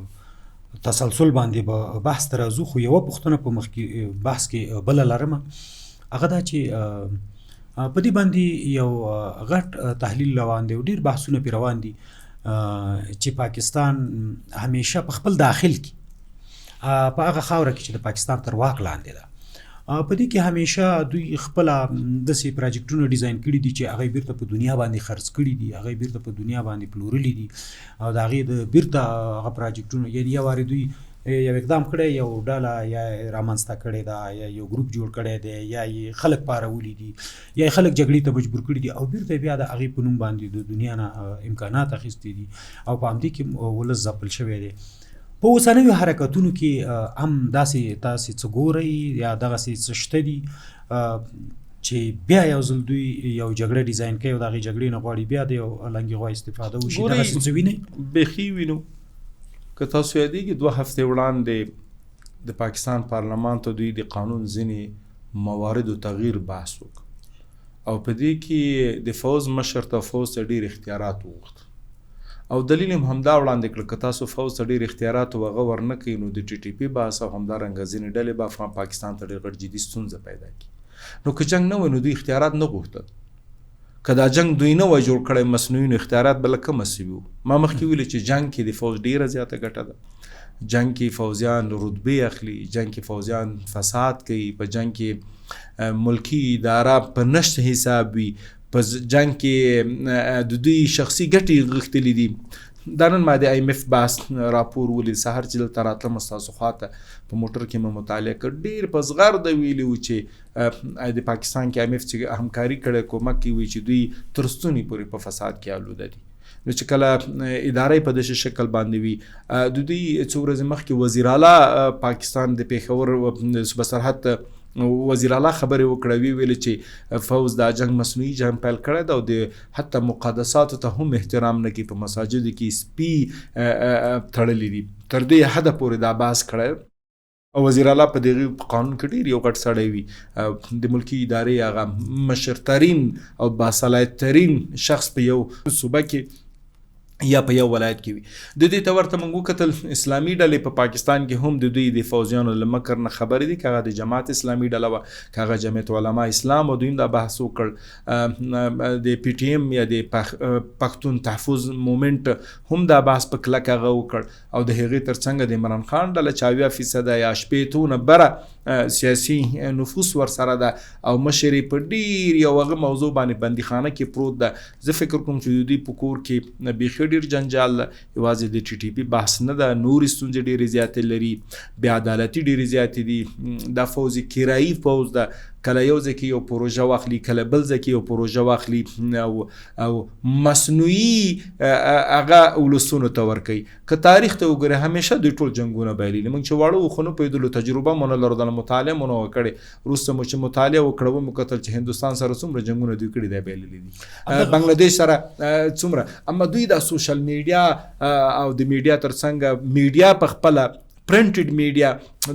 تسلسل باندې به بحث ته راځو، خو یوه پوښتنه په مخکې بحث کې بله لرمه، هغه دا چې په دې باندې یو غټ تحلیل روان دی او ډېر بحثونه پرې روان دي چې پاکستان همیشه په خپل داخل کې، په هغه خاوره کې چې د پاکستان تر واک لاندې ده، په دې کې همیشه دوی خپله داسې پروجیکټونه ډیزاین کړي دي چې هغه یې بیرته په دنیا باندې خرڅ کړي دي، هغه یې بیرته په دنیا باندې پلورلي دي، او د هغې د بیرته هغه پروجیکټونو، یعنې یو وارې دوی یو اقدام کړی، یو ډله یا رامنځته کړې ده، یا یو ګروپ جوړ کړی دی، یا یې خلک پارولي دي، یا یې خلک جګړې ته مجبور کړي دي، او بیرته بیا د هغې په نوم باندې د دنیا نه امکانات اخیستي دي، او په همدې کې ولس ځپل شوی دی. په اوسنیو حرکتونو کې هم داسې تاسې څه ګورئ یا دغسې څه شته دي چې بیا یو ځل دوی یو جګړه ډیزاین کوي او د هغې جګړې نه غواړي بیا د یو لنګې غوا استفاده وشي، دغسې څه وینئ؟ بیخي وینو. که تاسو یادېږي 2 هفتې وړاندې د پاکستان پارلمان ته دوی د قانون ځینې مواردو تغییر بحث وکړ، او په دې کې د فوځ مشر ته فوځ ته ډېر اختیارات وغوښتل، او دلیل هم همدا وړاندې کړ که تاسو فوځ ته ډېر اختیارات او هغه ورنه کړئ نو د ټي ټي پي بحث او همدارنګه ځینې ډلې به افغان پاکستان ته ډېر غټ جدي ستونزه پیدا کړي. نو که جنګ نه وای نو دوی اختیارات نه غوښتل، که دا جنګ دوی نه وای جوړ کړی مصنوعي نو اختیارات به له کومه سوي وو. ما مخکې ویلي چې جنګ کې د فوځ ډېره زیاته ګټه ده، جنګ کې فوځیان رتبې اخلي، جنګ کې فوځیان فساد کوي، په جنګ کې ملکی اداره په نشت حساب وي، په جنګ کې د دوی شخصي ګټې غښتلې دي. دا نن ما د آی ایم اف بحث راپور ولید، سهار چې دلته راتلم ستاسو خواته په موټر کې مې مطالعه کړ، ډېر په زغرده ویلي وو چې د پاکستان کې آی ایم اف چې همکاري کړې کومک کوي چې دوی تر ستوني پورې په فساد کې آلوده دي. نو چې کله اداره په داسې شکل باندې وي، د دوی څو ورځې مخکې وزیر اعلی پاکستان د پېښور صوبه سرحد وزیر اعلی خبرې وکړه، وی ویل چې فوځ دا جنګ مصنوعي جنګ پیل کړی دی او د حتی مقدساتو ته هم احترام نه کوي، په مساجدو کې سپي تړلي دي، تر دې حده پورې دا بحث کړی. او وزیر اعلی په دغه قانون کې ډېر یو غټ سړی وي، د ملکی ادارې هغه مشرترین او باصلاحیت ترین شخص په یو صوبه کې یا په یو ولایت کې وي. د دې ته ورته موږ وکتل اسلامي ډلې په پاکستان کې هم د دوی د فوځیانو له مکر نه خبرې دي، که هغه د جماعت اسلامي ډله وه، که هغه جمعیت علما اسلام و، دوی هم دا بحث وکړ. د پی ټي ایم یا د پښتون تحفظ مومنټ هم دا بحث په کلکه هغه وکړ. او د هغې تر څنګه د عمران خان ډله چې اویا فیصده یا شپېتو نه بره سیاسي نفوس ورسره ده او مشر یې په ډېر یو هغه موضوع باندې بندیخانه کې پروت ده. زه فکر کوم چې د دوی په کور کې بیخي ډېر جنجال ده، یوازې د ټي ټي پي بحث نه ده، نورې ستونزې ډېرې زیاتې لري، بې عدالتي ډېرې زیاتې دي. دا فوځ کرایي فوځ ده، کله یو ځای کې یو پروژه واخلي، کله بل ځای کې یو پروژه واخلي او مصنوعي هغه ولسونو ته ورکوي. که تاریخ ته وګورئ همیشه دوی ټول جنګونه بایللي. موږ چې واړه وو خو نه پوهېدلو، تجربه مو نه لرله، مطالعه مو نه وه کړې. وروسته مو چې مطالعه وکړه ومو کتل چې هندوستان سره څومره جنګونه دوی کړي دی بایللي دي، بنګلادیش سره څومره. اما دوی دا سوشل میډیا او د میډیا تر څنګه میډیا په خپله پرنټډ میډیا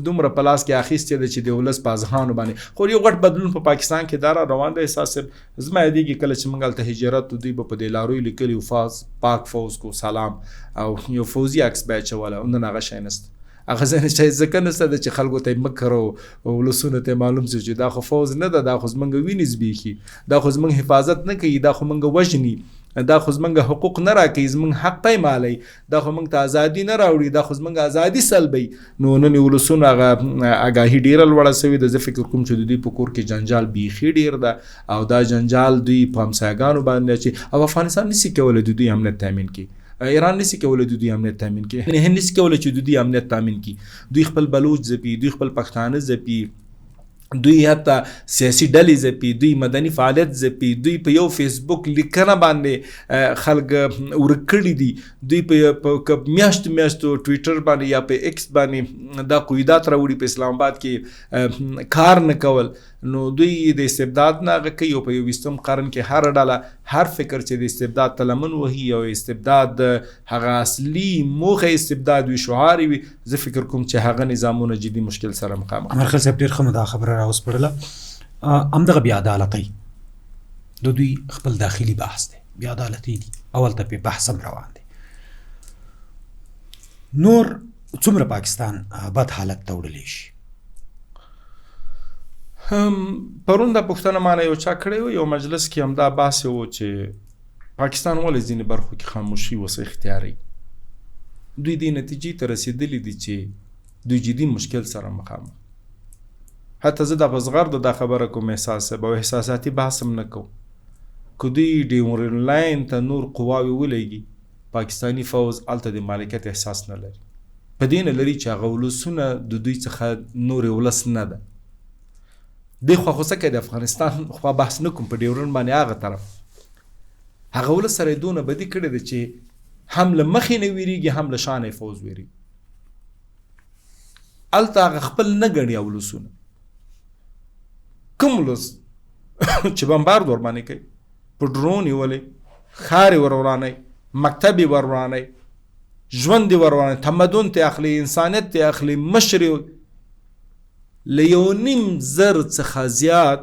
دومره په لاس کې اخیستې ده چې د ولس په اذهانو باندې. خو یو غټ بدلون په پاکستان کې دا را روان دی. احساس صاحب زما یادېږي کله چې موږ هلته هجرت و، دوی به په دې لارویو لیکلي وو پاک فوځ کو سلام، او یو فوځي عکس به یې اچولی، او نن هغه شی نشته. هغه ځای شاید ځکه نشته ده چې خلکو ته مکر او ولسونو ته معلوم شي چې دا خو فوځ نه ده، دا خو زمونږ وینې زبېښي، دا خو زمونږ حفاظت نه کوي، دا خو مونږ وژني، دا خو زمونږ حقوق نه راکوي، زمونږ حق پایمالوي، دا خو مونږ ته ازادي نه راوړي، دا خو زمونږ ازادي سلبوي. نو نن ولسونو هغه اګاهي ډېره لوړه شوې ده. زه فکر کوم چې د دوی په کور کې جنجال بیخي ډېر ده او دا جنجال دوی په همسایګانو باندې اچي او افغانستان نشي کولی د دوی امنیت تامین کړي، ایران نشي کولی د دوی امنیت تامین کړي، هند نشي کولی چې د دوی امنیت تامین کړي. دوی خپل بلوچ ځپي، دوی خپل پښتانه ځپي، دوی حتی سیاسي ډلې ځپي، دوی مدني فعالیت ځپي، دوی په یو فیسبوک لیکنه باندې خلک ورک کړي دي، دوی په میاشتو میاشتو ټویټر باندې یا په ایکس باندې دا قیودات راوړي، په اسلام آباد کې کار نه کول. نو دوی د استبداد نه هغه کوي او په 21 قرن کې هر ډله هر فکر چې د استبداد ته لمن وهي او استبداد هغه اصلي موخه استبداد وي، شعار وي، زه فکر کوم چې هغه نظامونه جدي مشکل سره مخامخ. امرخیل صاحب ډېر ښه مو دا خبره راوسپړله. همدغه بې عدالتۍ د دوی خپل داخلي بحث دی، بې عدالتۍ دي او هلته پرې بحث هم روان دی. نور څومره پاکستان بد حالت ته وړلی شي؟ پرون دا پوښتنه ما نه یو چا کړې وه، یو مجلس کې همدا بحث و چې پاکستان ولې ځینې برخو کې خاموشي اوس اختیاروي. دوی دې نتیجې ته رسېدلي دي چې دوی جدي مشکل سره مخامخ. حتی زه دا په زغرده دا خبره کوم، احساس صاحب، او احساساتي بحث هم نه کوم، که دوی ډیورنډ لاین ته نور قواوې ولېږي، پاکستاني فوځ هلته د مالکیت احساس نه لري، په دې نه لري چې هغه ولسونه د دوی څخه نور ولس نه ده. دې خوا خو څه کوي، د افغانستان خوا بحث نه کوم، په ډیورنډ باندې هغه طرف هغه ولس سره یې دونه بدي کړې ده چې هم له مخې نه ویریږي، هم له شانه یې فوځ ویریږي. هلته هغه خپل نه ګڼي ولسونه. کوم ولس چې بمبارد ورباندې کوي، په ډرون یې ولې، ښار یې ور ورانوي، مکتب یې ور ورانوي، ژوند یې ور ورانوي، تمدن ترې اخلي، انسانیت ترې اخلي، مشر یې له 1,500 څخه زیات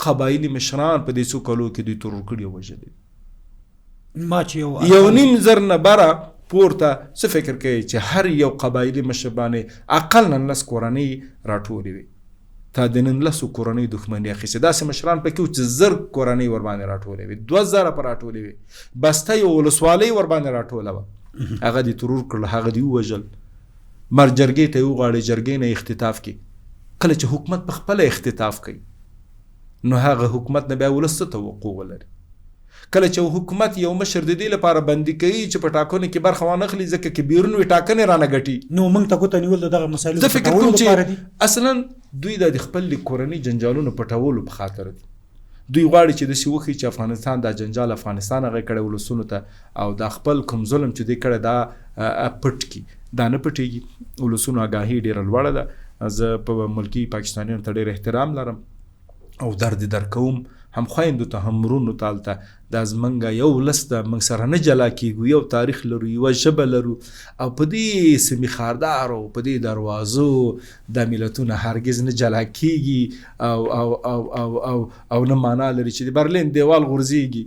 قبایلي مشران په دې څو کلو کې دوی ترور کړي او وژلي دي. ما چې یو 1,500 نه بره پورته څه فکر کوي چې هر یو قبایلي مشر باندې اقلاً لس کورنۍ راټولې وي، تا د نن لسو کورنۍ دښمني اخیستې. داسې مشران پکې وو چې 1000 کورنۍ ورباندې راټولې وي، 2000 په راټولې وي، بسته یو ولسوالۍ ورباندې راټوله وه، هغه دې ترور کړل، هغه دې ووژل، مر جرګې ته یې وغواړي، جرګې نه اختطاف کړي. کله چې حکومت په خپله اختطاف کوي نو هغه حکومت نه بیا ولس څه توقع ولري؟ کله چې حکومت یو مشر د دې لپاره بندي کوي چې په ټاکنو کې برخه وانخلي، ځکه کې بیرون وي ټاکنې رانه ګټي، نو موږ ته ګوته نیول د دغه مسایلو زه فکر کوم پټولو چې لپاره دي. اصلاً دوی دا د خپل کورني جنجالونو پټولو په خاطر دي. دوی غواړي چې داسې وښيي چې افغانستان دا جنجال افغانستان هغه کړی ولسونو ته، او دا خپل کوم ظلم چې دوی کړی دا پټ کړي. دا نه پټېږي. ولسونو آګاهي ډېره لوړه ده. زه په ملکي پاکستانیانو ته ډېر احترام لرم او درد یې درکوم، هم خویندو ته هم وروڼو ته. هلته دا زمونږ یو ولس ده، موږ سره نه جلا کېږو، یو تاریخ لرو، یوه ژبه لرو، او په دې سیمې خاردار او په دې دروازو دا ملتونه هرګز نه جلا کېږي او او او او او او نه معنا لري چې د برلین دیوال غورځېږي،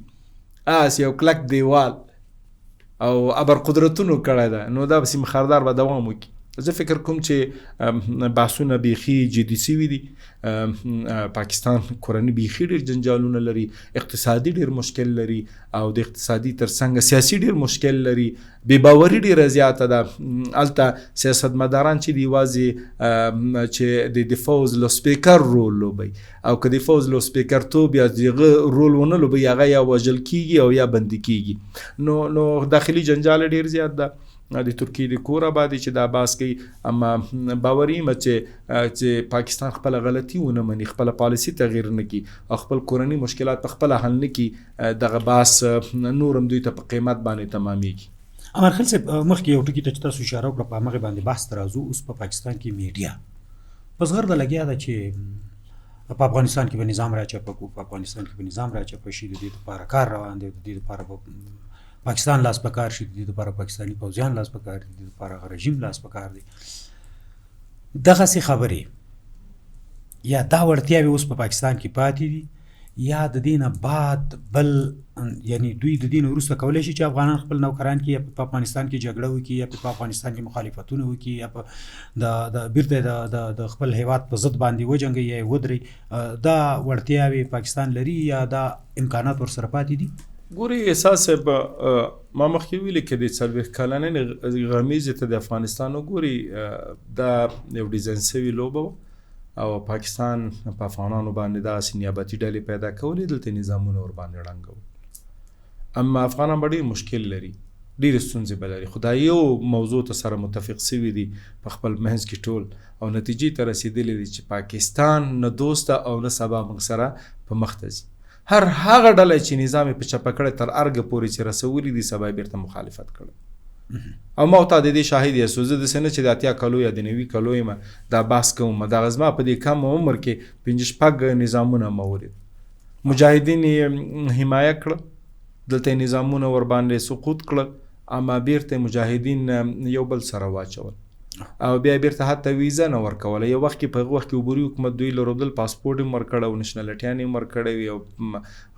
هسې یو کلک دیوال او ابر قدرتونو کړی ده، نو دا به سیمې خاردار به دوام وکړي. زه فکر کوم چې بحثونه بیخي جدي سوي دي. پاکستان کورني بیخي ډېر جنجالونه لري، اقتصادي ډېر مشکل لري، او د اقتصادي ترڅنګ سیاسي ډېر مشکل لري، بې باوري ډېره زیاته ده. هلته سیاستمداران چې دي یوازې چې د فوځ له سپیکر رول لوبوي، او که د فوځ له سپیکر توب یا د هغه رول ونه لوبوي، هغه یا وژل کېږي او یا بندي کېږي. نو داخلي جنجال ډېر زیات ده. د ترکیې د کور آبادي چې دا باس کوي، اما باوري یم چې پاکستان خپله غلطي ونه مني، خپله پالیسي تغییر نه کړي او خپل کورني مشکلات په خپله حل نه کړي، دغه باس نور هم دوی ته په قیمت باندې تمامېږي. امرخیل صاحب، مخکې یو ټکي ته چې تاسو اشاره وکړه، په همغې باندې بحث ته راځو. اوس په پاکستان کې میډیا په زغرده لګیا ده چې په افغانستان کې به نظام راچپه کړو، په افغانستان کې به نظام راچپه شي، د دې لپاره کار روان دی، د دې لپاره به پاکستان لاس په کار شي، د دې لپاره پاکستاني پوځیان لاس په کار دي، د دې لپاره هغه رژیم لاس په کار دی. دغسې خبرې یا دا وړتیاوې اوس په پاکستان کې پاتې دي، یا د دې نه بعد بل، یعنی دوی د دې نه وروسته کولی شي چې افغانان خپل نوکران کړي، یا په افغانستان کې جګړه وکړي، یا په افغانستان کې مخالفتونه وکړي، یا په د د بیرته د د د خپل هیواد په ضد باندې وجنګي یا ودري؟ دا وړتیاوې پاکستان لري یا دا امکانات ورسره پاتې دي؟ ګوري احساس صاحب، ما مخکې ویلي که د 40 کلنې غمیزې ته د افغانستان وګوري، دا یو ډیزاین سوي لوبه وه او پاکستان په افغانانو باندې دغسې نیابتي ډلې پیدا کولې، دلته نظامونه ورباندې ړنګول. اما افغانان به ډېر مشکل لري، ډېرې ستونزې به لري، خو دا یو موضوع ته سره متفق سوي دي په خپل منځ کې ټول او نتیجې ته رسېدلي دي چې پاکستان نه دوسته او نه سبا موږ سره په مخ ته ځي. هر هغه ډله چې نظام یې په چپه کړی تر ارګه پورې چې رسولي دي، سبا یې بېرته مخالفت کړی. او ما او تا د دې شاهد یاستو. زه داسې نه چې د 80 کلو یا د 90 کلو یم دا بحث کوم، دغه زما په دې کم عمر کې 5 شپږ نظامونه ما ولید. مجاهدین یې حمایه کړه، دلته یې نظامونه ورباندې سقوط کړل، اما بیرته مجاهدین یو بل سره واچول او بیا بیرته حتی ویزه نه ورکوله. یو وخت کې په هغه وخت کې عبوري حکومت دوی له روبدل پاسپورټ یې ورکړی او نشنلټیان یې ورکړی وي او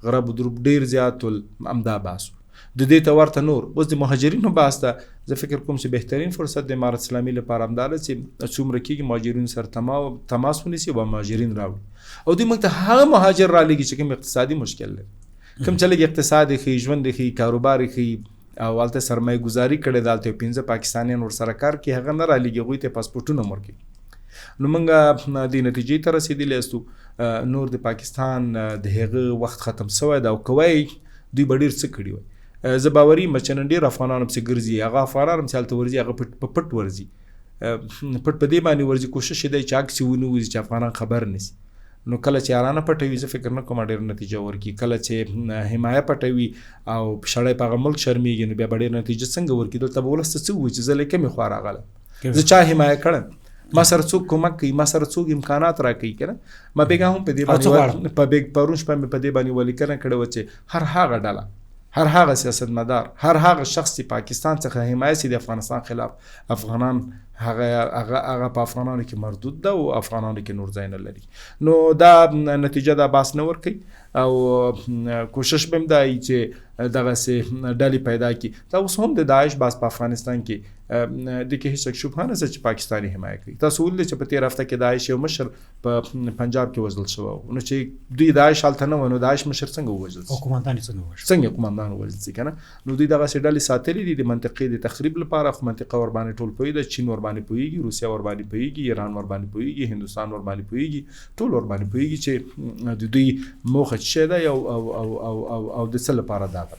غرب دروب ډېر زیات ول. همدا بحث و. د دې ته ورته نور اوس د مهاجرینو بحث ده. زه فکر کوم چې بهترین فرصت د امارت اسلامي لپاره همدا ده چې څومره کېږي مهاجرینو سره تماس ونیسي او مهاجرین راوړي، او دوی موږ ته هغه مهاجر رالیږي چې کوم اقتصادي مشکل لري، کوم چې لږ اقتصاد یې ښيي، ژوند یې ښيي، کاروبار یې ښيي او هلته سرمایه ګذاري کړې ده، هلته یو 5 پاکستانیان ورسره کار کوي، هغه نه رالیږي، هغوی ته پاسپورټونه هم ورکوي. نو موږ دې نتیجې ته رسېدلي یاستو نور د پاکستان د هغه وخت ختم سوی ده او که وایي دوی به ډېر څه کړي وای. زه باوري یم چې نن ډېر افغانان پسې ګرځي، هغه افغانان هم چې هلته ورځي هغه په پټ ورځي، پټ په دې باندې ورځي، کوشش یې دی چې عکس یې ونه وځي چې افغانان خبر نه سي. نو کله چې یارانه پټوي زه فکر نه کوم ډېر نتیجه ورکړي، کله چې حمایه پټوي او سړی په هغه ملک شرمېږي نو بیا به ډېر نتیجه څنګه ورکړي؟ دلته به ولس ته څه ووایي چې زه له کومې خوا راغلم، زه چا حمایه کړم، ما سره څوک کمک کوي، ما سره څوک امکانات راکوي که نه؟ ما بېګا هم په دې باندې پرون شپه مې په دې باندې ولیکنه کړې وه چې هر هغه ډله، هر هغه سیاستمدار، هر هغه شخص چې پاکستان څخه حمایه سي د افغانستان خلاف، افغانان هغه هغه هغه په افغانانو کې مردود ده او افغانانو کې نور ځای نه لري. نو دا نتیجه دا باس نه ورکوي او کوشش به هم دا وي چې دغسې ډلې پیدا کړي. دا اوس هم د داعش باس په افغانستان کې دې کې هېڅ شک شبهه نه شته چې پاکستان یې حمایه کوي. تاسو ولیدل چې په تېره هفته کې داعش یو مشر په پنجاب کې وژل شوی و، نو چې دوی داعش هلته نه و نو داعش مشر څنګه ووژل شي؟ او قومندان یې څنګه ووژل؟ څنګه قومندان ووژل شي که نه؟ نو دوی دغسې ډلې ساتلې دي د منطقې د تخریب لپاره، خو منطقه ورباندې ټول پوهېږي ده، چین ورباندې پوهېږي، روسیه ورباندې پوهېږي، ایران ورباندې پوهېږي، هندوستان ورباندې پوهېږي، ټول ورباندې پوهېږي چې د دوی موخه څه شی ده او او او او او او د څه لپاره دا ده.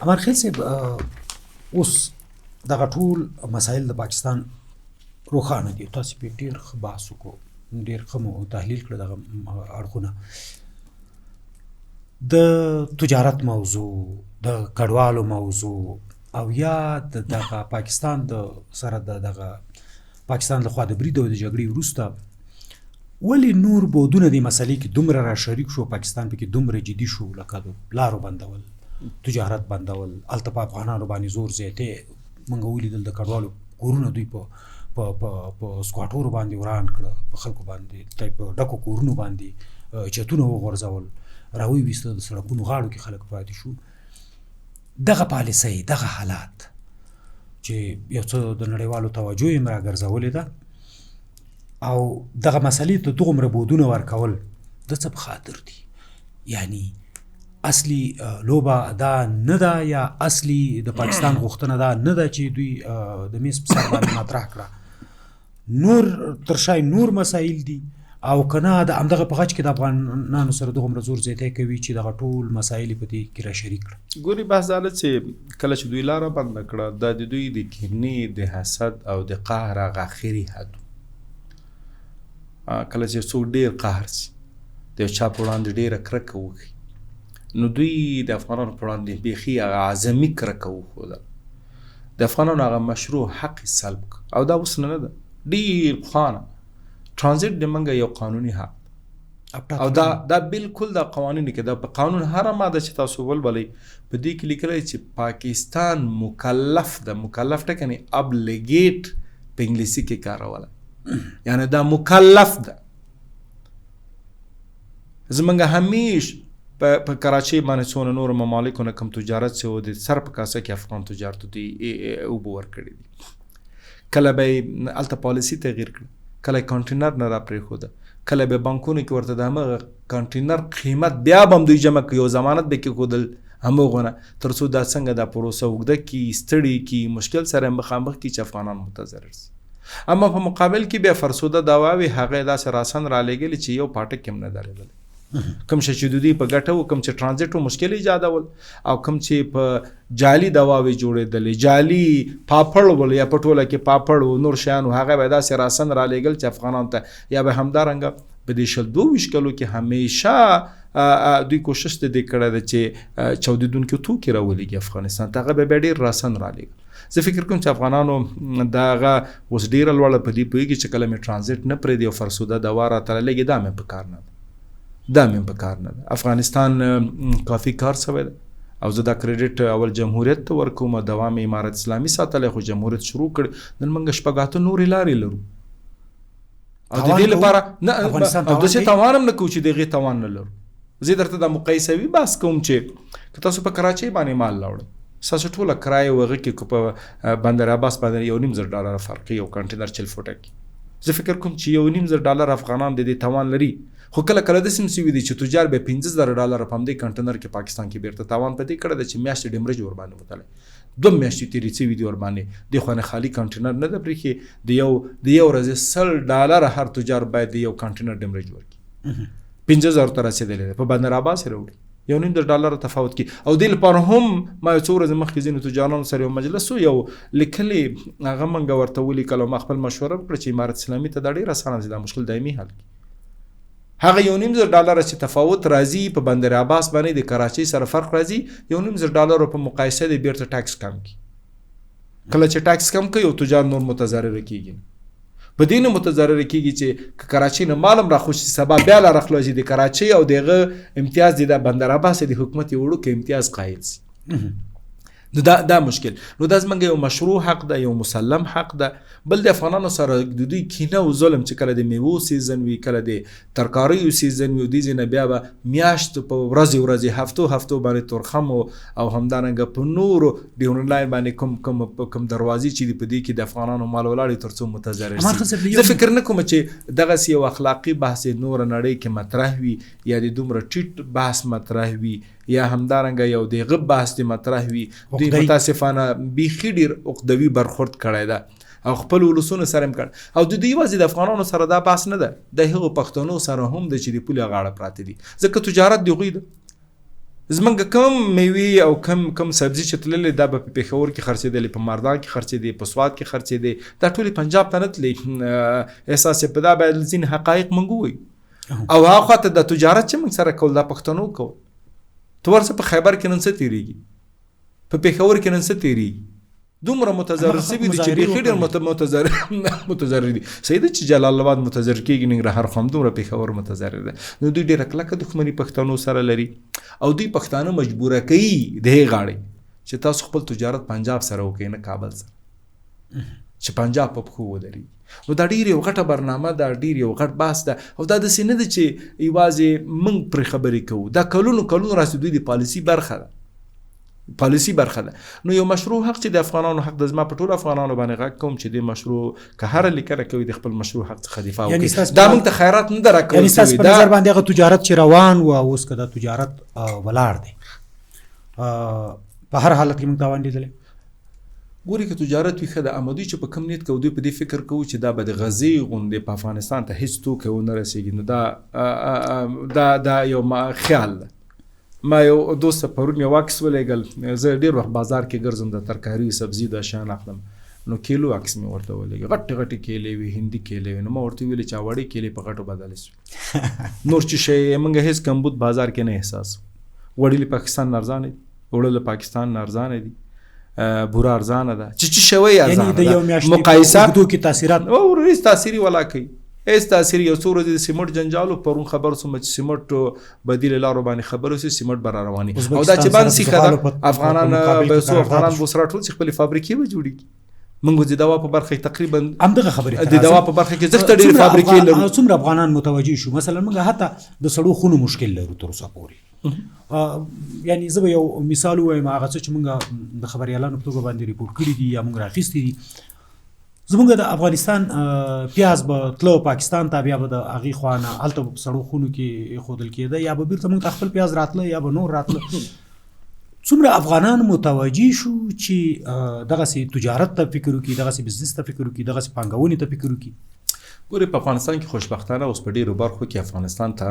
امرخیل صاحب، اوس دغه ټول مسایل د پاکستان روښانه دي، تاسو په ډېر ښه بحث وکړو، ډېر ښه مو تحلیل کړ دغه اړخونه، د تجارت موضوع، د کډوالو موضوع، او یا د دغه پاکستان د سره د دغه پاکستان لخوا د برید او د جګړې وروسته ولې نور بودونه دې مسلې کې دومره را شریک شو، پاکستان پکې دومره جدي شو، لکه د لارو بندول، تجارت بندول، هلته په افغانانو باندې زور زیاتی، موږ ولیدل د کډوالو کورونه دوی په په په په سکواټورو باندې وران کړه، په خلکو باندې په ډکو کورونو باندې چتونه وغورځول، راویې ویسته، د سړکونو غاړو کې خلک پاتې شو. دغه پالیسۍ، دغه حالات چې یو څه د نړیوالو توجه یې هم راګرځولې ده او دغه مسلې ته دغومره بودونه ورکول د څه په خاطر دي؟ یعنی اصلي لوبه دا نه ده، یا اصلي د پاکستان غوښتنه دا نه ده چې دوی د میز په سر باندې مطرح کړه، نور تر شا نور مسایل دي، او که نه د همدغه په غچ کې د افغانانو سره دغومره زور زیاتی کوي چې دغه ټول مسایل په دې کې را شریک کړه. ګوري بحث دا ده چې کله چې دوی لاره بنده کړه، دا د دوی د کینې، د حسد او د قهر هغه اخري حد و. کله چې څوک ډېر قهر سي، د یو چا په وړاندې ډېره کرکه وکړي، نو دوی د افغانانو په وړاندې بیخي هغه اعظمي کرکه وښودله، د افغانانو هغه مشروع حق یې سلب کړ. او دا اوس نه ده، ډېر پخوانه ترانزیت د منګه یو قانوني حق او دا دا بالکل دا قوانینو کې دا په قانون هره ماده چې تاسو ولولئ په دې کې لیکلی چې پاکستان مکلف ده، مکلف ټکی نه ابلیګیټ په انګلیسي کې کاروله، یعنی دا مکلف ده. زمونږ همیش په کراچۍ باندې څونه نورو ممالکو نه کوم تجارت چې و د سر په کاسه کې افغان تجار ته دوی اوبه ورکړي دي. کله به یې هلته پالیسي تغییر کړه، کله یې کانټینر نه راپرېښوده، کله به بانکونو کې ورته د همغه کانټینر قیمت بیا به هم دوی جمع کړي، یو ضمانت به کېښودل همغونه، تر څو دا څنګه دا پروسه اوږده کړي، ستړي کړي، مشکل سره مخامخ کړي چې افغانان متضرر سي. اما په مقابل کې بیا فرسوده دواوې هغه یې داسې راسن رالیږلې چې یو پاټک هم نه درېدلی. کوم شی چې د دوی په ګټه و، کوم چې ترانزیټ و مشکل ایجادول، او کوم چې په جعلي دواوې جوړېدلې، جعلي پاپړ ول یا په ټوله کې پاپړ و نور شیان و، هغه به داسې راسن رالیږل چې افغانان ته یا به همدارنګه په دې 22 کلو کې همیشه دوی کوشش د دې کړی دی چې چاودېدونکي توکي راولېږي افغانستان ته، هغه به بیا ډېر راسن رالیږل. زه فکر کوم چې افغانانو دغه اوس ډېره لوړه په دې پوهېږي چې کله مې ترانزیټ نه پرېږدي او فرسوده دوا راته رالیږي، دا مې په کار نه ده، دا مې په کار نه ده. افغانستان کافي کار سوی دی او زه دا کریډیټ اول جمهوریت ته ورکوم، دوام امارت اسلامي ساتلی، خو جمهوریت شروع کړ. نن موږ 6 نورې لارې لرو او د دې لپاره نه او داسې توان هم نه کوو چې د هغې توان نه لرو. زه درته دا مقایسوي بحث کوم چې که تاسو په کراچۍ باندې مال راوړئ، ستاسو ټوله کرایه و هغه کې که په بندر عباس باندې $1,500 فرق یو کانټینر 40 فوټه کې، زه فکر کوم چې $1,500 افغانان د دې توان لري. خو کله کله داسې هم سوي دي چې تجار به $5,000 په همدې کانټینر کې پاکستان کې بیرته تاوان په دې کړی دی چې میاشتې ډیمرج ورباندې وتلی، 2 میاشتې تېرې سوي دي ورباندې، دې خوا نه خالي کانټینر نه ده پرېښې، د یو ورځې $100 هر تجار باید د یو کانټینر ډیمرج ورکړي، 5,000 ته رسېدلی دی، په بندر عباس یې راوړي، $1,500 تفاوت کې. او دې لپاره هم ما یو څو ورځې مخکې ځینو تجارانو سره یو مجلس و، یو لیکلې هغه مونږ ورته ولیکل او ما خپل مشوره وکړه چې امارت اسلامي ته دا ډېره اسانه ده چې دا مشکل دایمي حل کړي. هغه $1,500 چې تفاوت راځي په بندر عباس باندې د کراچۍ سره فرق راځي، $1,500 په مقایسه دی بیرته ټیکس کم کړي. کله چې ټیکس کم کړي یو تجار نور متضرر کېږي، په دې نه متضرر کېږي چې که کراچۍ نه مال هم راخوشي سبا بیا لا راخلاصي د کراچۍ او د هغه امتیاز دی د بندر عباس د حکومت یو وړوکی امتیاز قایل سي. نو دا مشکل، نو دا زمونږ یو مشروع حق ده، یو مسلم حق ده. بل د افغانانو سره د دوی کینه او ظلم چې کله د میوو season وي، کله د ترکاریو season وي، دې ځای نه بیا به میاشت په ورځې ورځې هفتو هفتو باندې تورخم او همدارنګه په نورو ډیورنډ لاین باندې کوم کوم کوم دروازې چې دي په دې کې د افغانانو مال ولاړ تر څو متضرر سي. زه فکر نه کوم چې دغسې یو اخلاقي بحث نوره نړۍ کې مطرح وي یا د دومره ټیټ بحث مطرح وي یا همدارنګه یو د هغه بحث دې مطرح وي. دوی متاسفانه بیخي ډېر عقدوي برخورد کړی ده او خپل ولسونو سره هم کړی. او د دوی یوازې د افغانانو سره دا بحث نه ده، د هغو پښتنو سره هم ده چې د پولې غاړه پراته دي، ځکه تجارت د هغوی ده. زمونږ کوم میوې او کوم سبزي چې تللې دا به په پېښور کې خرڅېدلې، په مردان کې خرڅېدې، په سوات کې خرڅېدې، دا ټولې پنجاب ته نه تللې. احساس یې په دا باید ځینې حقایق موږ ووایو. او هغه خوا ته د تجارت چې موږ سره کول دا پښتنو کول. ته ورسه په خیبر کې نن څه تېرېږي، په پېښور کې نن څه تېرېږي، دومره متضرر سوي دي چې بیخي ډېر متضرر دي. صحیح ده چې جلال آباد متضرر کېږي، ننګرهار خو همدومره پېښور متضرر ده. نو دوی ډېره کلکه دښمني پښتنو سره لري او دوی پښتانه مجبوره کوي د هغې غاړې چې تاسو خپل تجارت پنجاب سره وکړئ نه کابل سره، چې پنجاب په پښو ودرېږي. نو دا ډېر یو غټه برنامه ده، ډېر یو غټ بحث ده او دا داسې نه ده چې یوازې موږ پرې خبرې کوو، دا کلونو کلونو راهیسې دوی د پالیسي برخه ده، پالیسي برخه ده. نو یو مشروع حق چې د افغانانو حق ده، زما په ټولو افغانانو باندې غږ کوم چې د مشروع که هره لیکنه کوي د خپل مشروع حق څخه دفاع وکړي. دا موږ ته خیرات نه ده راکول یعنی ستاسو په نظر باندې هغه تجارت چې روان و اوس که دا تجارت ولاړ دی، په هر حالت کې موږ تاوان لیدلی؟ ګوري که تجارت وي ښه ده، اما دوی چې په کوم نیت کوي، دوی په دې فکر کوي چې دا به د غزې غوندې په افغانستان ته هیڅ توکی ونه رسېږي. نو دا دا یو خیال ده. ما یو دوست ته پرون یو عکس ولېږل، زه ډېر وخت بازار کې ګرځم د ترکاري سبزي دا شیان اخلم، نو کیلو عکس مې ورته ولېږه، غټې غټې کیلې وې، هندي کیلې وې. نو ما ورته وویل چې وړې کیلې په غټو بدلې شوې، نور چې شی موږ هیڅ کمبود بازار کې نه احساس. وړې له پاکستان نه ارزانه دي، اوړه له پاکستان نه ارزانه دي، بوره ارزانه ده، چې شوی ارزانه ده. مقایسه کې تاثیرات او هیڅ تاثیري ولا کوي، هیڅ تاثیر. یو څو ورځې د سیمټ جنجال و، پرون خبر شوم چې سیمټ بدیل لارو باندې خبر وشي، سیمټ به را رواني او دا چې باندې سیخه ده، افغانان به څو افغانان به سره ټول چې خپلې فابریکې به جوړېږي. موږ د دوا په برخه کې تقریبا همدغه خبرې ته د دوا په برخه کې زښته ډېرې فابریکې لرو. څومره افغانان متوجه شو؟ مثلا موږ حتی د سړو خونو مشکل لرو تر اوسه پورې. یعنی زه به یو مثال ووایم، هغه څه چې موږ د خبریالانو په توګه باندې ریپورټ کړي دي یا موږ راخیستي دي. زموږ د افغانستان پیاز به تلو پاکستان ته، بیا به د هغې خوا نه هلته به په سړو خونو کې ایښودل کېده، یا به بیرته موږ ته خپل پیاز راتله یا به نور راتله. څومره افغانان متوجه شو چې دغسې تجارت ته فکر وکړي، دغسې بزنس ته فکر وکړي، دغسې پانګونې ته فکر وکړي؟ ګورې، په افغانستان کې خوشبختانه اوس په ډېرو برخو کې افغانستان ته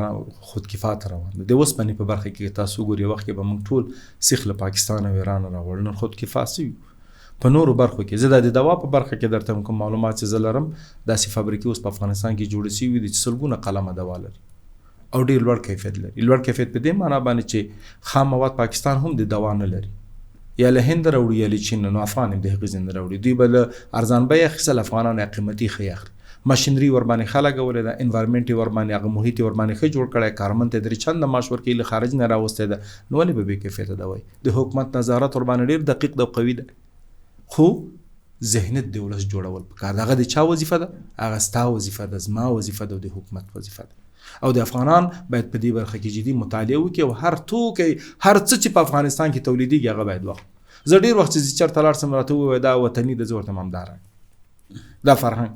خودکفا ته روان دی. د اوسپنې په برخه کې تاسو وګورئ، وخت کې به موږ ټول سیخ له پاکستان او ایران راوړل، نن خودکفا سوي. په نورو برخو کې زه د دوا په برخه کې درته کوم معلومات چې زه لرم، داسې فابریکې اوس په افغانستان کې جوړې شوي دي چې سلګونه قلمه دوا لري او ډېر لوړ کیفیت لري. لوړ کیفیت په دې معنا باندې چې خام مواد پاکستان هم د دوا نه لري، یا له هند راوړي یا له چین نه، نو افغان هم د هغې ځای نه راوړي. دوی به له ارزان بیه اخیستل، افغانانو یې قیمتي ښه اخلي. ماشینري ورباندې ښه لګولې ده، انوایرمنټ یې ورباندې، هغه محیط یې ورباندې ښه جوړ کړی، کارمند ته یې درې چنده معاش ورکوي، له خارج نه راوستی ده، نو ولې به بې کیفیته دوا وي؟ د حکومت نظارت ورباندې ډېر دقیق ده او قوي ده. خو ذهنیت د ولس جوړول پکار ده. هغه د چا وظیفه ده؟ هغه ستا وظیفه ده، زما وظیفه ده او د حکومت وظیفه ده. او د افغانان باید په دې برخه کې جدي مطالعه وکړي او هر توکی، هر څه چې په افغانستان کې تولیدېږي هغه باید واخلو. زه ډېر وخت چې چېرته لاړ شم راته ووایي دا وطني ده، زه ورته وایم دا راکړه، دا فرهنګ.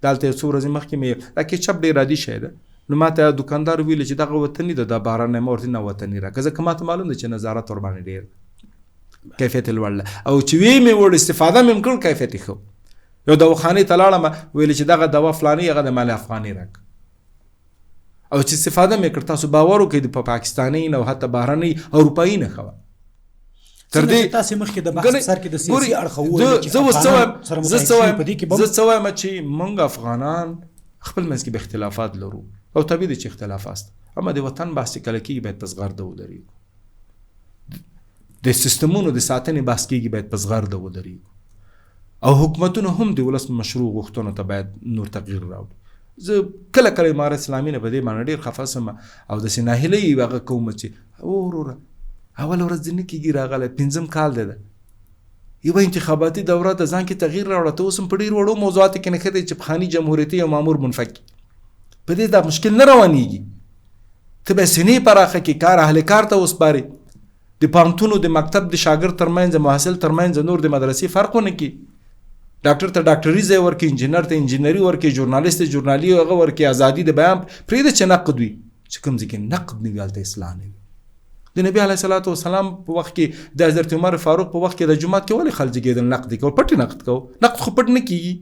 دلته یو څو ورځې مخکې مې دا کیچپ ډېر عادي شی ده، نو ماته دکاندار ویل چې دغه وطني ده، دا بهرنی، ما ورته نه وطني راکړه، ځکه ماته معلوم ده چې نظارت ورباندې ډېر دی، کیفیت یې لوړ ده. او چې ویې مې وړ استفاده مې هم کړ، کیفیت یې ښه و. یو دواخانې ته لاړم، ویل چې دغه دوا فلاني، هغه د مال افغاني راکړه، او چې استفاده مې کړ، تاسو باور وکړئ په پاکستاني نه او حتی بهرنۍ اروپایي نه ښه وه. تر دې تاسو مخکې د بحث سر کې د سیاسي اړخ وویل چې زه څه وایم چې موږ افغانان خپل منځ کې به اختلافات لرو او طبیعي دی چې اختلافات شته، اما د وطن بحث چې کله کېږي باید په زغرده ودرېږو، د سیستمونو د ساتنې بحث کېږي باید په زغرده ودرېږو، او حکومتونه هم د ولس مشروع غوښتنو ته باید نور تغییر راوړي. زه کله کله امارت اسلامي نه په دې باندې ډېر خفه سم او داسې ناهیلۍ هغه کوم چې وروره اوله ورځ دې نه کېږي راغلی، پنځم کال دی، ده یوه انتخاباتي دوره ده، ځان کې تغییر راوړه، ته اوس هم په ډېر وړو موضوعاتو کې نښتی چې پخواني جمهوریتي یو مامور منفک کړي، په دې دا مشکل نه روانېږي. ته به سینې پراخه کړې، کار اهل کار ته وسپارې، د پوهنتونو د مکتب د شاګرد ترمنځ، محصل ترمنځ نور د مدرسې فرق ونه کړي، ډاکټر ته ډاکټري ځای ورکړي، انجینر ته انجینري ورکړي، ژورنالیست ته ژورنالي هغه ورکړي، ازادي د بیان پرېږده چې نقد وي، چې کوم ځای کې نقد نه وي هلته اصلاح نه وي. د نبی علیه الصلاة والسلام په وخت کې، د حضرت عمر فاروق په وخت کې د جومات کې ولې خلک جګېدل؟ نقد یې کول، پټ نقد کوو، نقد خو پټ نه کېږي،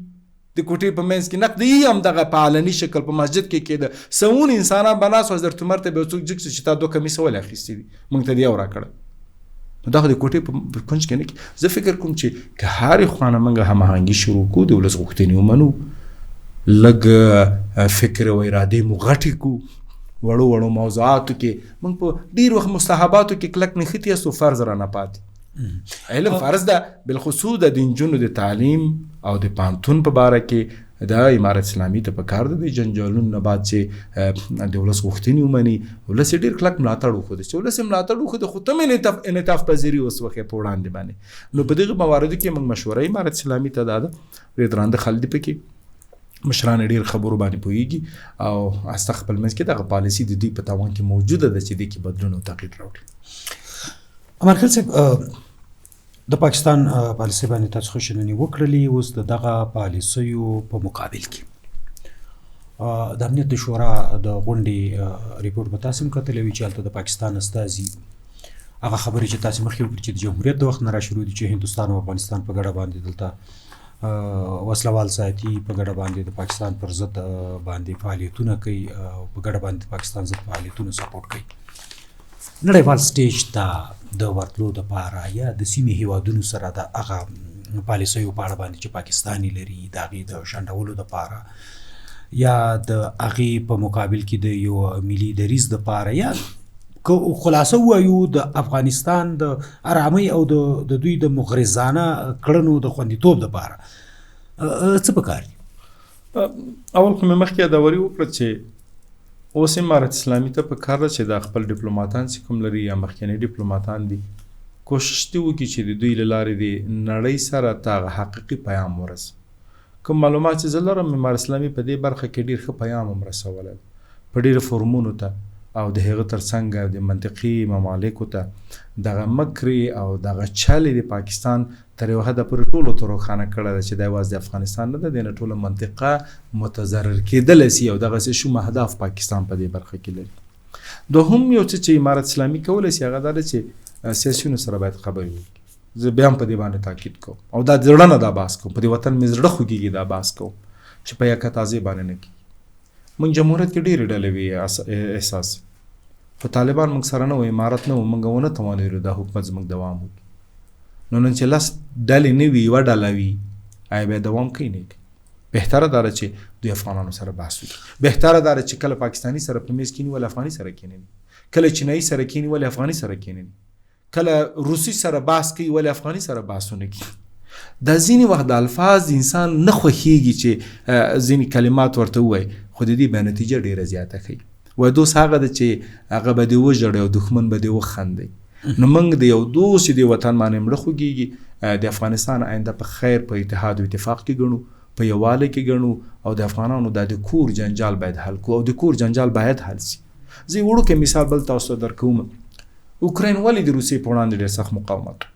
د کوټې په منځ کې نقد یې هم دغه په علني شکل په مسجد کې کېده، سوونه انسانان به ناست وو، حضرت عمر ته به یو څوک جګ شي چې تا دوه کمیسه ولې اخیستي دي، موږ ته دې یو راکړی. نو دا خو د کوټې په کنج کې نه کېږي. زه فکر کوم چې که هرې خوا نه موږ هماهنګي شروع کړو، د ولس غوښتنې ومنو، لږ فکر او ارادې مو غټې کړو، وړو وړو موضوعاتو کې موږ په ډېر وخت مستحباتو کې کلک نښتي یاستو، فرض رانه پاتې. علم فرض ده، بالخصوص د نجونو د تعلیم او د پوهنتون په باره کې د امارت اسلامي ته پکار ده د جنجالونو نه بعد چې د ولس غوښتنې ومني. ولس یې ډېر کلک ملاتړ وښود، چې ولس یې ملاتړ وښود خو ته مې انعطاف پذیري اوس وښیې په وړاندې باندې. نو په دغه مواردو کې موږ مشوره امارت اسلامي ته دا ده، ډېر درانده خلک دي پکې، مشران ډېر خبرو باندې پوهېږي او استه خپل منځ کې دغه پالیسي د دوی په توان کې موجوده ده چې دې کې بدلون او تغییر راوړي. امرخیل صاحب، د پاکستان پالیسي باندې تاسو ښه شننې وکړلې، اوس د دغه پالیسیو په مقابل کې د امنیت د شورا د غونډې ریپورټ به تاسو هم کتلی وي چې هلته د پاکستان استازي هغه خبرې چې تاسو مخکې وکړې چې د جمهوریت د وخت نه را شروع دي چې هندوستان او افغانستان په ګډه باندې دلته وسلوال ساتي، په ګډه باندې د پاکستان پر ضد باندې فعالیتونه کوي او په ګډه باندې د پاکستان ضد فعالیتونه سپورټ کوي. نړیوال سټیج ته د ورتلو دپاره یا د سیمې هیوادونو سره د هغه پالیسیو په اړه باندې چې پاکستان یې لري د هغې د شنډولو دپاره یا د هغې په مقابل کې د یو ملي دریځ دپاره، یا که خلاصه ووایو د افغانستان د ارامۍ او د دوی د مغرضانه کړنو د خوندیتوب دپاره څه پکار دي؟ اول خو مې مخکې یادوري وکړه چې اوس امارت اسلامي ته په کار ده چې دا خپل ډیپلوماتان چې کوم لري یا مخکني ډیپلوماتان دي، کوشش دې وکړي چې د دوی له لارې دې نړۍ سره ته هغه حقیقي پیام ورسوي. کوم معلومات چې زه لرم، امارت اسلامي په دې برخه کې ډېر ښه پیام هم رسولی دی، په ډېرو فورمونو ته او د هغه تر څنګه د منطقي ممالکو ته دغه مکرې او دغه چلې د پاکستان تر یو حده پورې ټولو ته روښانه کړې ده چې دا یوازې د افغانستان نه ده، د نه ټوله منطقه متضرر کېدلی شي او دغسې شوم اهداف پاکستان په دې برخه کې لري. دوهم یو څه چې امارت اسلامي کولی شي هغه دا ده چې سیاسیونو سره باید خبرې وکړي. زه بیا هم په دې باندې تاکید کوم او دا زړه نه دا بحث کوم، په دې وطن مې زړه خوږېږي دا بحث کوم چې په یکه تازې باندې نه کېږي. موږ جمهوریت کې ډېرې ډلې وې احساس، خو طالبان موږ سره نه و، امارت نه و، موږ ونه توانېدلو دا حکومت زموږ دوام وکړي. نو نن چې 10 ډلې نه وي، یوه ډله وي، آیا بیا دوام کوي؟ نه کوي. بهتره دا ده چې دوی افغانانو سره بحث وکړي، بهتره دا ده چې کله پاکستاني سره په میز کښېني ولې افغاني سره کښېنني، کله چینایي سره کښېني ولې افغاني سره کښېنني، کله روسي سره بحث کوي ولې افغاني سره بحث ونه کړي. دا ځینې وخت د الفاظ انسان نه خوښېږي چې ځینې کلمات ورته ووایي، خو د دې بیا نتیجه ډېره زیاته ښیي. وایي دوست هغه ده چې هغه به دې وژړي او دښمن به دې وخندي. نو موږ د یو دوست چې د وطن باندې مړه خوږېږي، د افغانستان آینده په خیر په اتحاد او اتفاق کې ګڼو، په یووالي کې ګڼو او د افغانانو دا د کور جنجال باید حل کړو او د کور جنجال باید حل سي. زه یو وړوکی مثال بل تاسو ته درکوم. اوکراین ولې د روسیې په وړاندې ډېر سخت مقاومت وکړ؟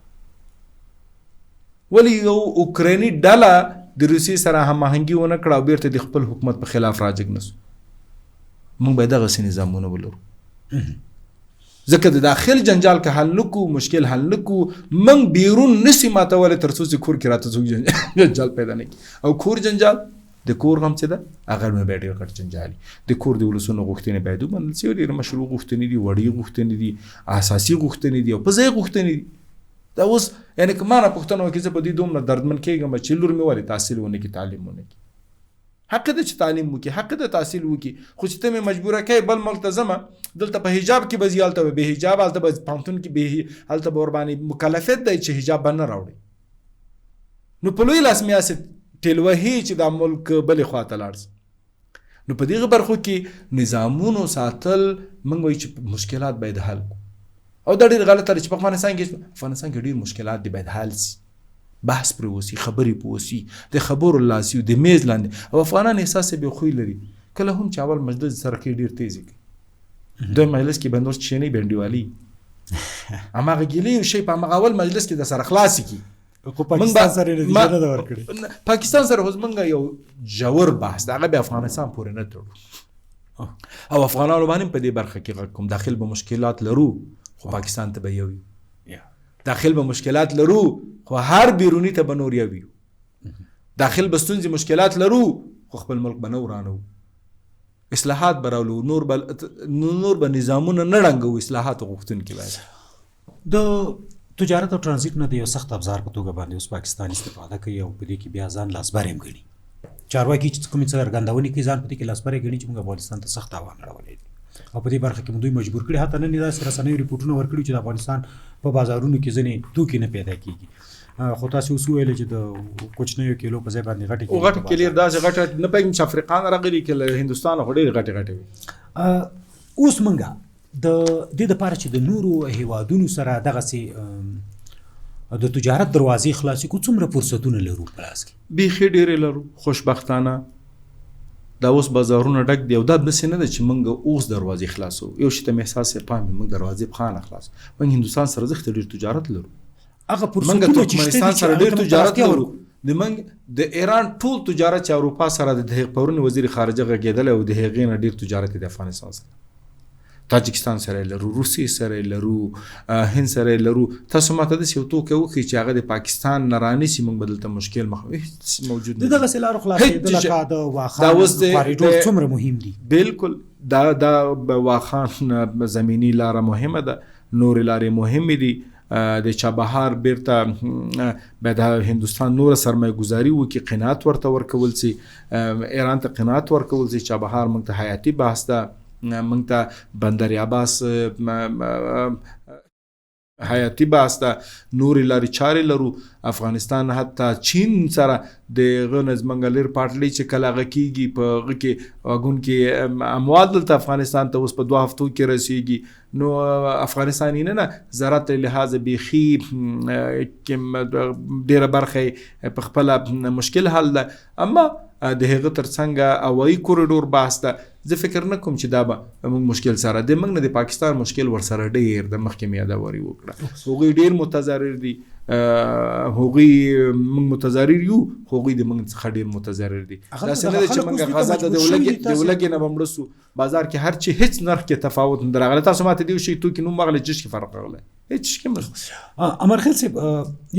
ولې یو اوکرایني ډله د روسیې سره هماهنګي ونه کړه او بیرته د خپل حکومت په خلاف راجګ نه سو؟ موږ باید دغسې نظامونه ولرو، ځکه د داخل جنجال که حل نکو، مشکل حل نکو، موږ بیرون نسی ماتولی تر څو چې کور کې راته څوک جنجال پیدا نه کړي. او کور جنجال د کور غم چې ده هغه نو بیا ډېر غټ جنجال وي. د کور د ولسونو غوښتنې باید ومنل شي، ډېرې مشروع غوښتنې دي، وړې غوښتنې دي، اساسي غوښتنې دي او په ځای غوښتنې دي. دا اوس یعنې که ما نه پوښتنه وکړي زه په دې دومره دردمن کېږم چې لور مې ولې تحصیل ونه کړي، تعلیم ونه کړي. حق ده چې تعلیم وکړي، حق ده تحصیل وکړي، خو چې ته مې مجبوره کوې بل ملک ته ځمه، دلته په حجاب کې به ځي، هلته به بې حجاب، هلته به پوهنتون کې بې، هلته به ورباندې مکلفیت دی چې حجاب به نه راوړي. نو په لوی لاس مې هسې ټېل وهي چې دا ملک بلې خوا ته لاړ شي. نو په دغه برخو کې نظامونو ساتل موږ وایو چې مشکلات باید حل کړو. او دا ډېر غلطه ده چې په افغانستان کې ډېر مشکلات دي باید حل شي، بحث پرې وسي، خبرې پرې وسي، د خبرو لاسي د میز لاندې. او افغانان احساس بې خوی لري، کله هم چې اول مجلس سره کې ډېر تیز کوي، دویم مجلس کې به نور کښېني بنډیوالي، هماغه ګیلې یو شی په هماغه اول مجلس کې د سره خلاصې کړي. خو پاکستان سره یې نتیجه نه ده ورکړې. پاکستان سره خو زمونږ یو ژور بحث ده، هغه بیا افغانستان پورې نه تړو. او افغانانو باندې په دې برخه کې غږ کوم، داخل به مشکلات لرو خو پاکستان ته به یو یو، داخل به مشکلات لرو خو هر بیروني ته به نور یو یو، داخل به ستونزې مشکلات لرو خو خپل ملک به نه ورانوو، اصلاحات به راولو، نور به نظامونه نه ړنګوو، اصلاحاتو غوښتونکي باید. د تجارت او ترانزیت نه د یو سخت ابزار په توګه باندې اوس پاکستان استفاده کوي او په دې کې بیا ځان لاسبری هم ګڼي. چارواکي چې کومې څرګندونې کوي ځان په دې کې لاسبری ګڼي چې موږ افغانستان ته سخت تاوان اړولی دی او په دې برخه کې دوی مجبور کړي. حتی نن یې داسې رسنیو رپورټونه ورکړي چې د افغانستان په بازارونو کې ځینې توکي نه پیدا کېږي. خو تاسو اوس وویل چې د کوچنیو کیلو په ځای باندې غټې کیلې، غټې کیلې داسې غټه نه پوهېږم چې افریقا نه راغلي که له هندوستانه، خو ډېرې غټې غټې وي. اوس موږ د دې دپاره چې د نورو هیوادونو سره دغسې د تجارت دروازې خلاصې کړو، څومره فرصتونه لرو په لاس کې؟ بیخي ډېرې لرو خوشبختانه. دا اوس بازارونه ډک دي او دا داسې نه ده چې موږ اوس دروازې خلاصو. یو شي ته مې احساس یې پام موږ دروازې په خانه خلاصو. موږ هندوستان سره زښته ډېر تجارت لرو، هغه فرصتونه چې ترکمنستان سره ډېر تجارت لرو. د موږ د ایران ټول تجارت چې اروپا سره د پرونی وزیر خارجه غږېدلی او د هغې نه ډېر تجارت د افغانستان سره، تاجکستان سره لرو، روسیې سره لرو، هند سره لرو. تاسو ماته داسې یو توکی وښیئ چې هغه د پاکستان نه رانیسي، موږ به دلته مشکل مخ هېڅ موجود نه د دغسې لارو خلاصېدل لکه د واخان کوریډور څومره مهم دي؟ بالکل، دا واخان زمیني لاره مهمه ده، نورې لارې مهمې دي. د چابهار بیرته باید هندوستان نوره سرمایه ګذاري وکړي، قناعت ورته ورکول سي، ایران ته قناعت ورکول سي. چابهار موږ ته حیاتي بحث ده، موږ ته بندر عباس حیاتي بحث ده، نورې لارې چارې لرو. افغانستان حتی چین سره د هغه نه زمونږ لر پاټلۍ چې کله هغه کېږي په هغه کې واګون کې اموال دلته افغانستان ته اوس په 2 هفتو کې رسیږي. نو افغانستان یې نه زراعت له لحاظه بیخي ډېره برخه یې په خپله مشکل حل ده، اما د هغه ترڅنګه هوایي کوریډور بحث ده. زه فکر نه کوم چې دا به موږ مشکل سره د موږ نه د پاکستان مشکل ورسره ډېر د مخکې مې یادوري وکړه. هغوی ډېر متضرر دي، هغوی موږ متضرر یو، خو هغوی د موږ څخه ډېر متضرر دي. داسې نه ده چې موږ غزا ته د ولږې نه به مړه سو. بازار کې هر چې هیڅ نرخ کې تفاوت نه راغلی. تاسو ماته د یو شي توکي نوم واخلئ چې کې فرق راغلی، هیڅ شي کې نه. امرخیل صاحب،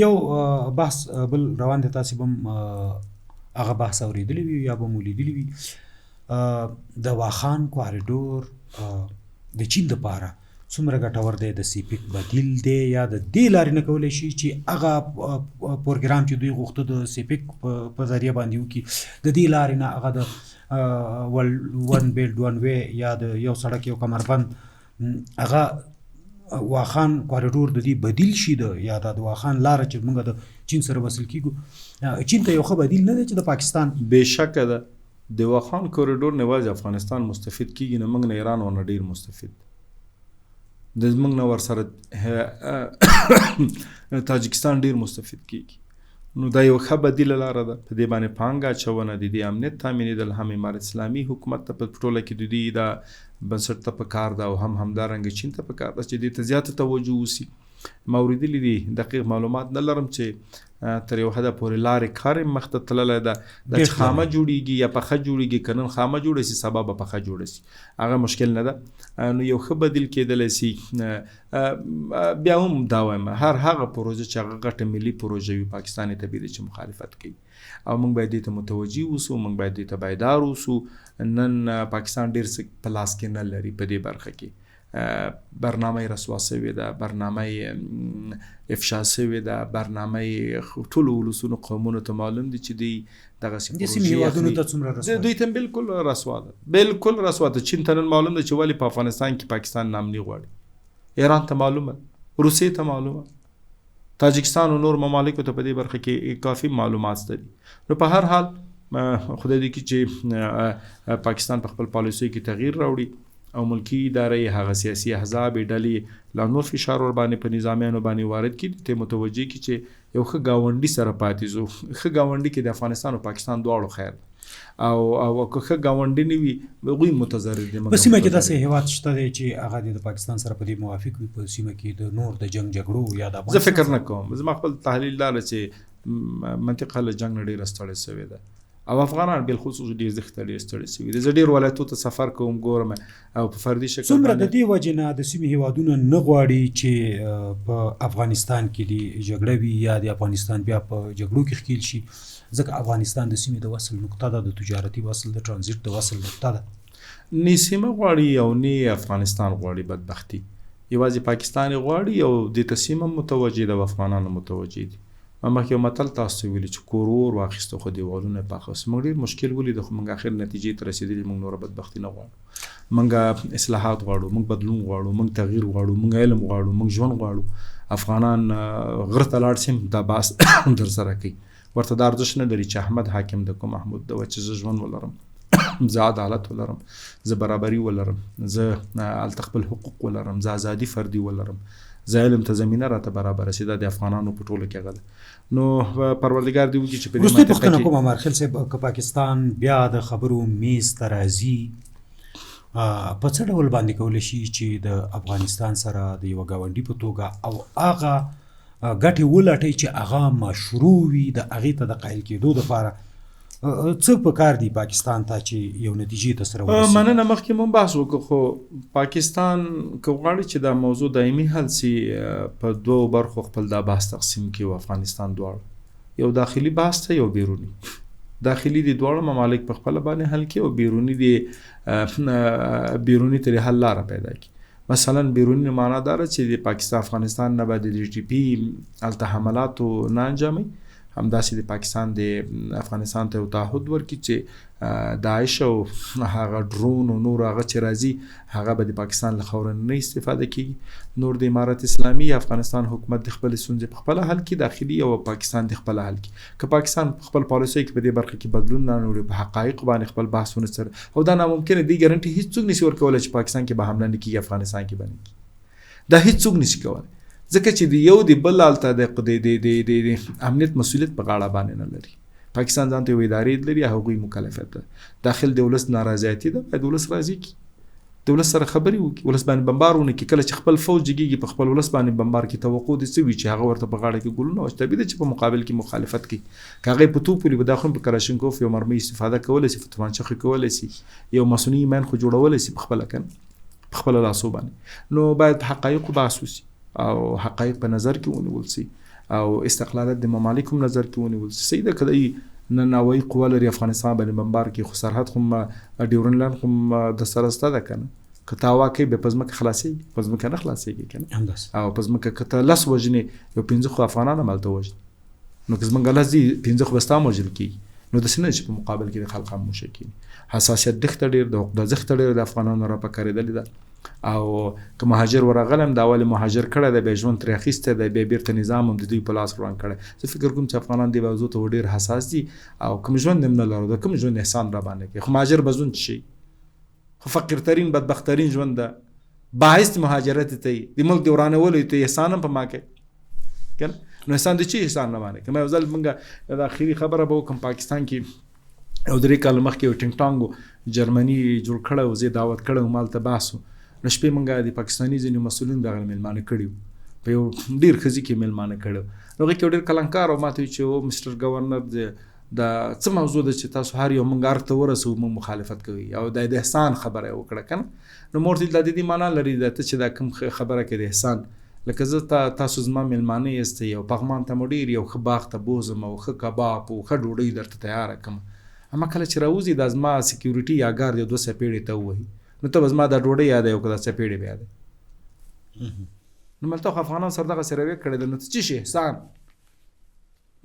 یو بحث بل روان دی، تاسې به هم هغه بحث اورېدلی وي یا به مو لیدلی وي. د واخان کوریډور د چین دپاره څومره ګټور دی، د سیپیک بدیل دی یا د دې لارې نه کولی شي چې هغه پروګرام چې دوی غوښته د سیپیک په ذریعه باندې وکړي، د دې لارې نه هغه د ون بیلډ ون وی یا د یو سړک یو کمربند هغه واخان کوریډور د دې بدیل شي، د یا د واخان لاره چې موږ د چین سره وصل کیږو، چین ته یو ښه بدیل نه دی چې د پاکستان؟ بېشکه ده. د واخان کوریډور نه یوازې افغانستان مستفید کیږي نه، موږ نه ایران ورنه ډېر مستفید د موږ نه ورسره تاجکستان ډېر مستفید کیږي. نو دا یو ښه بدیله لاره ده. په دې باندې پانګه اچونه، د دې امنیت تامینېدل هم امارت اسلامي حکومت ته په ټوله کې د دوی دا بنسټ ته پکار ده او هم همدارنګه چین ته پکار ده چې دې ته زیاته توجه وسي. ما اورېدلي دي، دقیق معلومات نه لرم چې تر یو حده پورې لارې کار یې مخته تللی ده. دا چې خامه جوړیږي یا پخه جوړیږي، که نن خامه جوړه سي سبا به پخه جوړه سي، هغه مشکل نه ده. نو یو ښه بدیل کېدلی سي. بیا هم دا وایم، هر هغه پروژه چې هغه غټه ملي پروژه وي، پاکستان یې طبیعي ده چې مخالفت کوي او موږ باید دې ته متوجه اوسو، موږ باید دې ته بیدار اوسو. نن پاکستان ډېر څه په لاس کې نه لري په دې برخه کې. برنامه یې رسوا سوې ده، برنامه یې افشا سوې ده، برنامه یې ټولو ولسونو قومونو ته معلوم دي چې دوی دغسې د سیمې هېوادونو ته څومره رسوا ده؟ دوی ته بالکل رسوا ده، بالکل رسوا ده. چین ته نن معلوم ده چې ولې په افغانستان کې پاکستان نامني غواړي، ایران ته معلومه، روسیې ته معلومه، تاجکستان او نور ممالکو ته په دې برخه کې کافي معلومات شته دي. نو په هر حال خدای دې کړي چې پاکستان په خپل پالیسیو کې تغییر راوړي او ملکی ادارې هغه سیاسي احزاب ډلې لا نور فشار ورباندې په نظامیانو باندې وارد کړي، ته متوجه کړي چې یو ښه ګاونډي سره پاتې ځو. ښه ګاونډي کې د افغانستان او پاکستان دواړو خیر ده، او او که ښه ګاونډي نه وي هغوی متضرر دي. په سیمه کې داسې هېواد شته دی چې هغه د پاکستان سره په دې موافق وي په سیمه کې د نور د جنګ جګړو یا د زه فکر نه کوم. زما خپل تحلیل دا دی چې منطقه له جنګ نه ډېره ستړې سوې ده او افغانان بالخصوص ډېر زښته ډېر ستړي سوي دي. زه ډېر ولایتو ته سفر کوم، ګورم او په فردي شکل څومره د دې وجې نه د سیمې هېوادونه نه غواړي چې په افغانستان کې دې جګړه وي یا د افغانستان بیا په جګړو کې ښکیل شي، ځکه افغانستان د سیمې د وصل نقطه ده، د تجارتي وصل، د ترانزیت د وصل نقطه ده. نه سیمه غواړي او نه افغانستان غواړي. بدبختي یوازې پاکستان یې غواړي او دې ته سیمه متوجه ده او افغانان متوجه دي. ما مخکې یو متل تاسو ته ویلي چې کور اور واخیسته خو دیوالونه یې پاخه سو. موږ ډېر مشکل ولیده خو موږ اخر نتیجې ته رسېدلي. موږ نوره بدبختي نه غواړو، موږ اصلاحات غواړو، موږ بدلون غواړو، موږ تغییر غواړو، موږ علم غواړو، موږ ژوند غواړو. افغانان غره ته لاړ شي دا بحث در سره کوي، ورته دا ارزښت نه لري چې احمد حاکم ده کوم محمود ده، چې زه ژوند ولرم، زه عدالت ولرم، زه برابري ولرم، زه هلته خپل حقوق ولرم، زه ازادي فردي ولرم، زه علم ته زمینه راته برابره شي. دا د افغانانو په ټولو کې هغه ده. نو پروردګار دې وکړي چې په دې وروستۍ پوښتنه کوم امرخیل صاحب، که پاکستان بیا د خبرو میز ته راځي په څه ډول باندې کولی شي چې د افغانستان سره د یوه ګاونډي په توګه او هغه ګټې ولټوي چې هغه مشروع وي، د هغې ته د قایل کېدو دپاره څه په کار دی پاکستان ته چې یو نتیجې ته سره ورسیږي؟ مننه، مخکې مونږ بحث وکړو خو پاکستان که غواړي چې دا موضوع دایمي حل سي په دوو برخو خپل دا بحث تقسیم کړي او افغانستان دواړو، یو داخلي بحث ته یو بیروني. داخلي دي دواړو ممالک په خپله باندې حل کړي او بیروني دي بیروني ترې حل لاره پیدا کړي. مثلا بیروني معنا دا ده چې د پاکستان افغانستان نه به د جي ټي پي هلته حملاتو نه انجاموي، همداسې د پاکستان د افغانستان ته یو تعهد ورکړي چې داعش او هغه ډرون او نور هغه چې راځي هغه به د پاکستان له خاورې نه استفاده کیږي. نور د امارت اسلامي یا افغانستان حکومت د خپل ستونزې په خپل حل کې داخلي او پاکستان د خپل حل کې، که پاکستان په خپل پالیسۍ کې په دې برخه کې بدلون نه راوړي، په حقایقو باندې خپل بحث ونه سره، او دا ناممکنه دی، ګارانټي هیڅوک نشي ورکولی چې پاکستان کې به حمله نه کیږي، افغانستان کې به نه کیږي، دا هیڅوک نشي کولی، ځکه چې د یو د بل هلته د امنیت مسولیت په غاړه باندې نه لري. پاکستان ځان ته یو ادارې لري، هغوی مکلفیت ده. داخل د ولس ناراضیاتي ده، باید ولس راضي کړي، د ولس سره خبرې وکړي، ولس باندې بمبار ونه کړي. کله چې خپل فوج جګېږي په خپل ولس باندې بمبار کې توقع دې څه وي چې هغه ورته په غاړه کې ګلونه واچوي؟ طبیعي ده چې په مقابل کې مخالفت کوي. که هغه یې په توپ ولي، به دا خو هم په کلاشینکوف یو مرمۍ استفاده کولی شي، په تومانچه خو کولی شي، یو مصنوعي مین خو جوړولی شي په خپله، که نه په خپله لاسو باندې. نو باید په حقایقو بحث وشي او حقایق په نظر کې ونیول شي او استقلالیت د ممالک هم نظر کې ونیول شي. صحیح ده که دی نن هوایي قوه لري افغانستان باندې بمبار کوي، خو سرحد خو ډیورنډ لاین خو د سره سته ده که نه، که تا هوا کوي بیا په ځمکه خلاصېږي، په ځمکه نه خلاصېږي که نه. او په ځمکه که ته لس وژنې یو 5 خو افغانان هم هلته وژني، نو که زمونږ لس دي 5 خو به ستا هم وژل کېږي. نو داسې نه چې په مقابل کې د خلک خاموشه کېني. حساسیت دښته ډېر د عقده زښته ډېر د افغانانو را پکارېدلې ده. او که مهاجر ورغلی هم دا ولې مهاجر کړی دی، بیا ژوند ترې اخیستی دی، بیا بېرته نظام هم د دوی په لاس وران کړی. زه فکر کوم چې افغانان دې موضوع ته ډېر حساس دي او کوم ژوند هم نه لرو، د کوم ژوند احسان را باندې کوي. خو مهاجر به ژوند شي، خو فقیرترین بدبخترین ژوند ده، باعث مهاجرت ته یې د ملک د ورانولو ته احسان هم په ما کوي که نه. نو احسان د چی احسان نه باندې کوي؟ یو ځل موږ د اخري خبره به وکړم، پاکستان کې یو 3 کاله مخکې یو ټینګ ټانګ جرمني جوړ کړی و، زه دعوت کړی وم، هلته بحث و. نو شپې موږ د پاکستاني ځینې مسؤلین دغه مېلمانه کړي وو، په یو ډېر ښه ځای کې مېلمانه کړي وو. نو هغې کې یو ډېر کلنکار و، ما ته ویل چې او مسټر ګورنر دا څه موضوع ده چې تاسو هر یو موږ ارګ ته ورسوو، موږ مخالفت کوي، او د احسان خبره یې وکړه که نه. نو ما ورته ویل دا د دې معنا لري، دا ته چې دا کوم خبره کوې د احسان، لکه زه تاسو زما مېلمانه یاستئ او پغمان ته مو ډېر یو ښه باغ ته بوځم او ښه کباب او ښه ډوډۍ درته تیاره کړم، اما کله چې راوځي دا زما سکیورټي یا ګارد یو 2 څپېړې ته ووهي، نو ته به زما دا ډوډۍ یادوې او که دا څپېړې به یادوې؟ نو ملته خو افغانان سره دغسې رویه کړې ده. نو ته څه شي احسان؟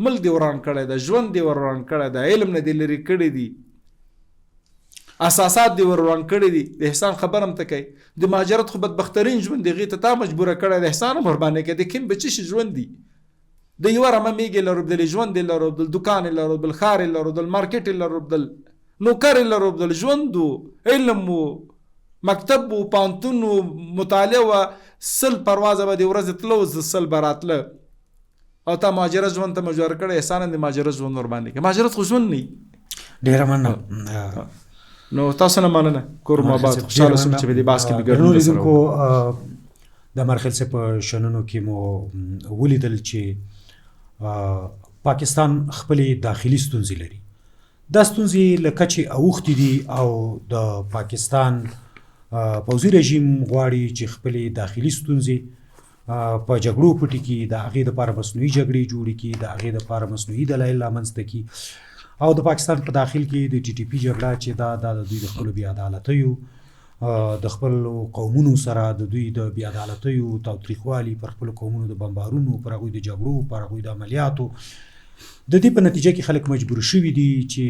ملک دې وران کړی ده، ژوند دې وران کړی ده، علم نه دې لرې کړی دي، اساسات دې وران کړی دي، د احسان خبر هم ته کوي. د مهاجرت خو بدبخترین ژوند دی، هغې ته تا مجبوره کړی د احسان هم ورباندې کوي. د کوم به څه شي ژوند دی؟ د یوه رمه مېږې لربدلې، ژوند یې لربدل، دکان یې لربدل، ښار یې لربدل، مارکیټ یې لربدل، نوکر یې لربدل، ژوند و، علم و، مکتب و، پوهنتون و، مطالعه وه. 100 پروازه به د ورځې تله او 100 به راتله، او تا مهاجرت ژوند ته مجبور کړی، احسان هم د مهاجرت ژوند ورباندې کوي. مهاجرت خو ژوند نه وي. ډېره مننه. نو تاسو نه مننه، کور مو آباد، خوشحاله شوم چې په دې بحث کې مې ګډون درسره وکړ. د امرخېل صاحب په شننو کې مو ولیدل چې پاکستان خپلې داخلي ستونزې لري. دا ستونزې له کچې اوښتې دي او د پاکستان پوځي رژیم غواړي چې خپلې داخلي ستونزې په جګړو پټې کړي، د هغې دپاره مصنوعي جګړې جوړې کړي، د هغې دپاره مصنوعي دلایل رامنځته کړي. او د پاکستان په داخل کې د ټي ټي پي جګړه چې دا د دوی د خپلو بې عدالتیو، د خپلو قومونو سره د دوی د بې عدالتیو تاوتریخوالي، پر خپلو قومونو د بمبارونو، پر هغوی د جګړو، پر هغوی د عملیاتو، د دې په نتیجه کې خلک مجبور شوي دي چې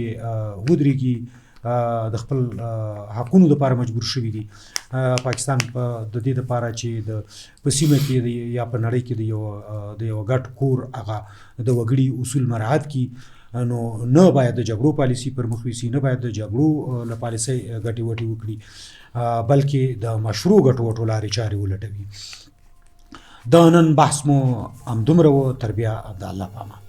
ودرېږي، د خپل حقونو لپاره مجبور شوي دي. پاکستان په د دې لپاره چې د په سیمه کې یا په نړۍ کې د یو ګډ کور هغه د وګړي اصول مراعات کړي، نو نه باید د جګړو پالیسي پر مخ ویسي، نه باید د جګړو له پالیسۍ ګټې وټې وکړي، بلکې د مشروع ګټو وټو لارې چارې ولټوي. د نن بحث مو همدومره و، تر بیا د الله په امان.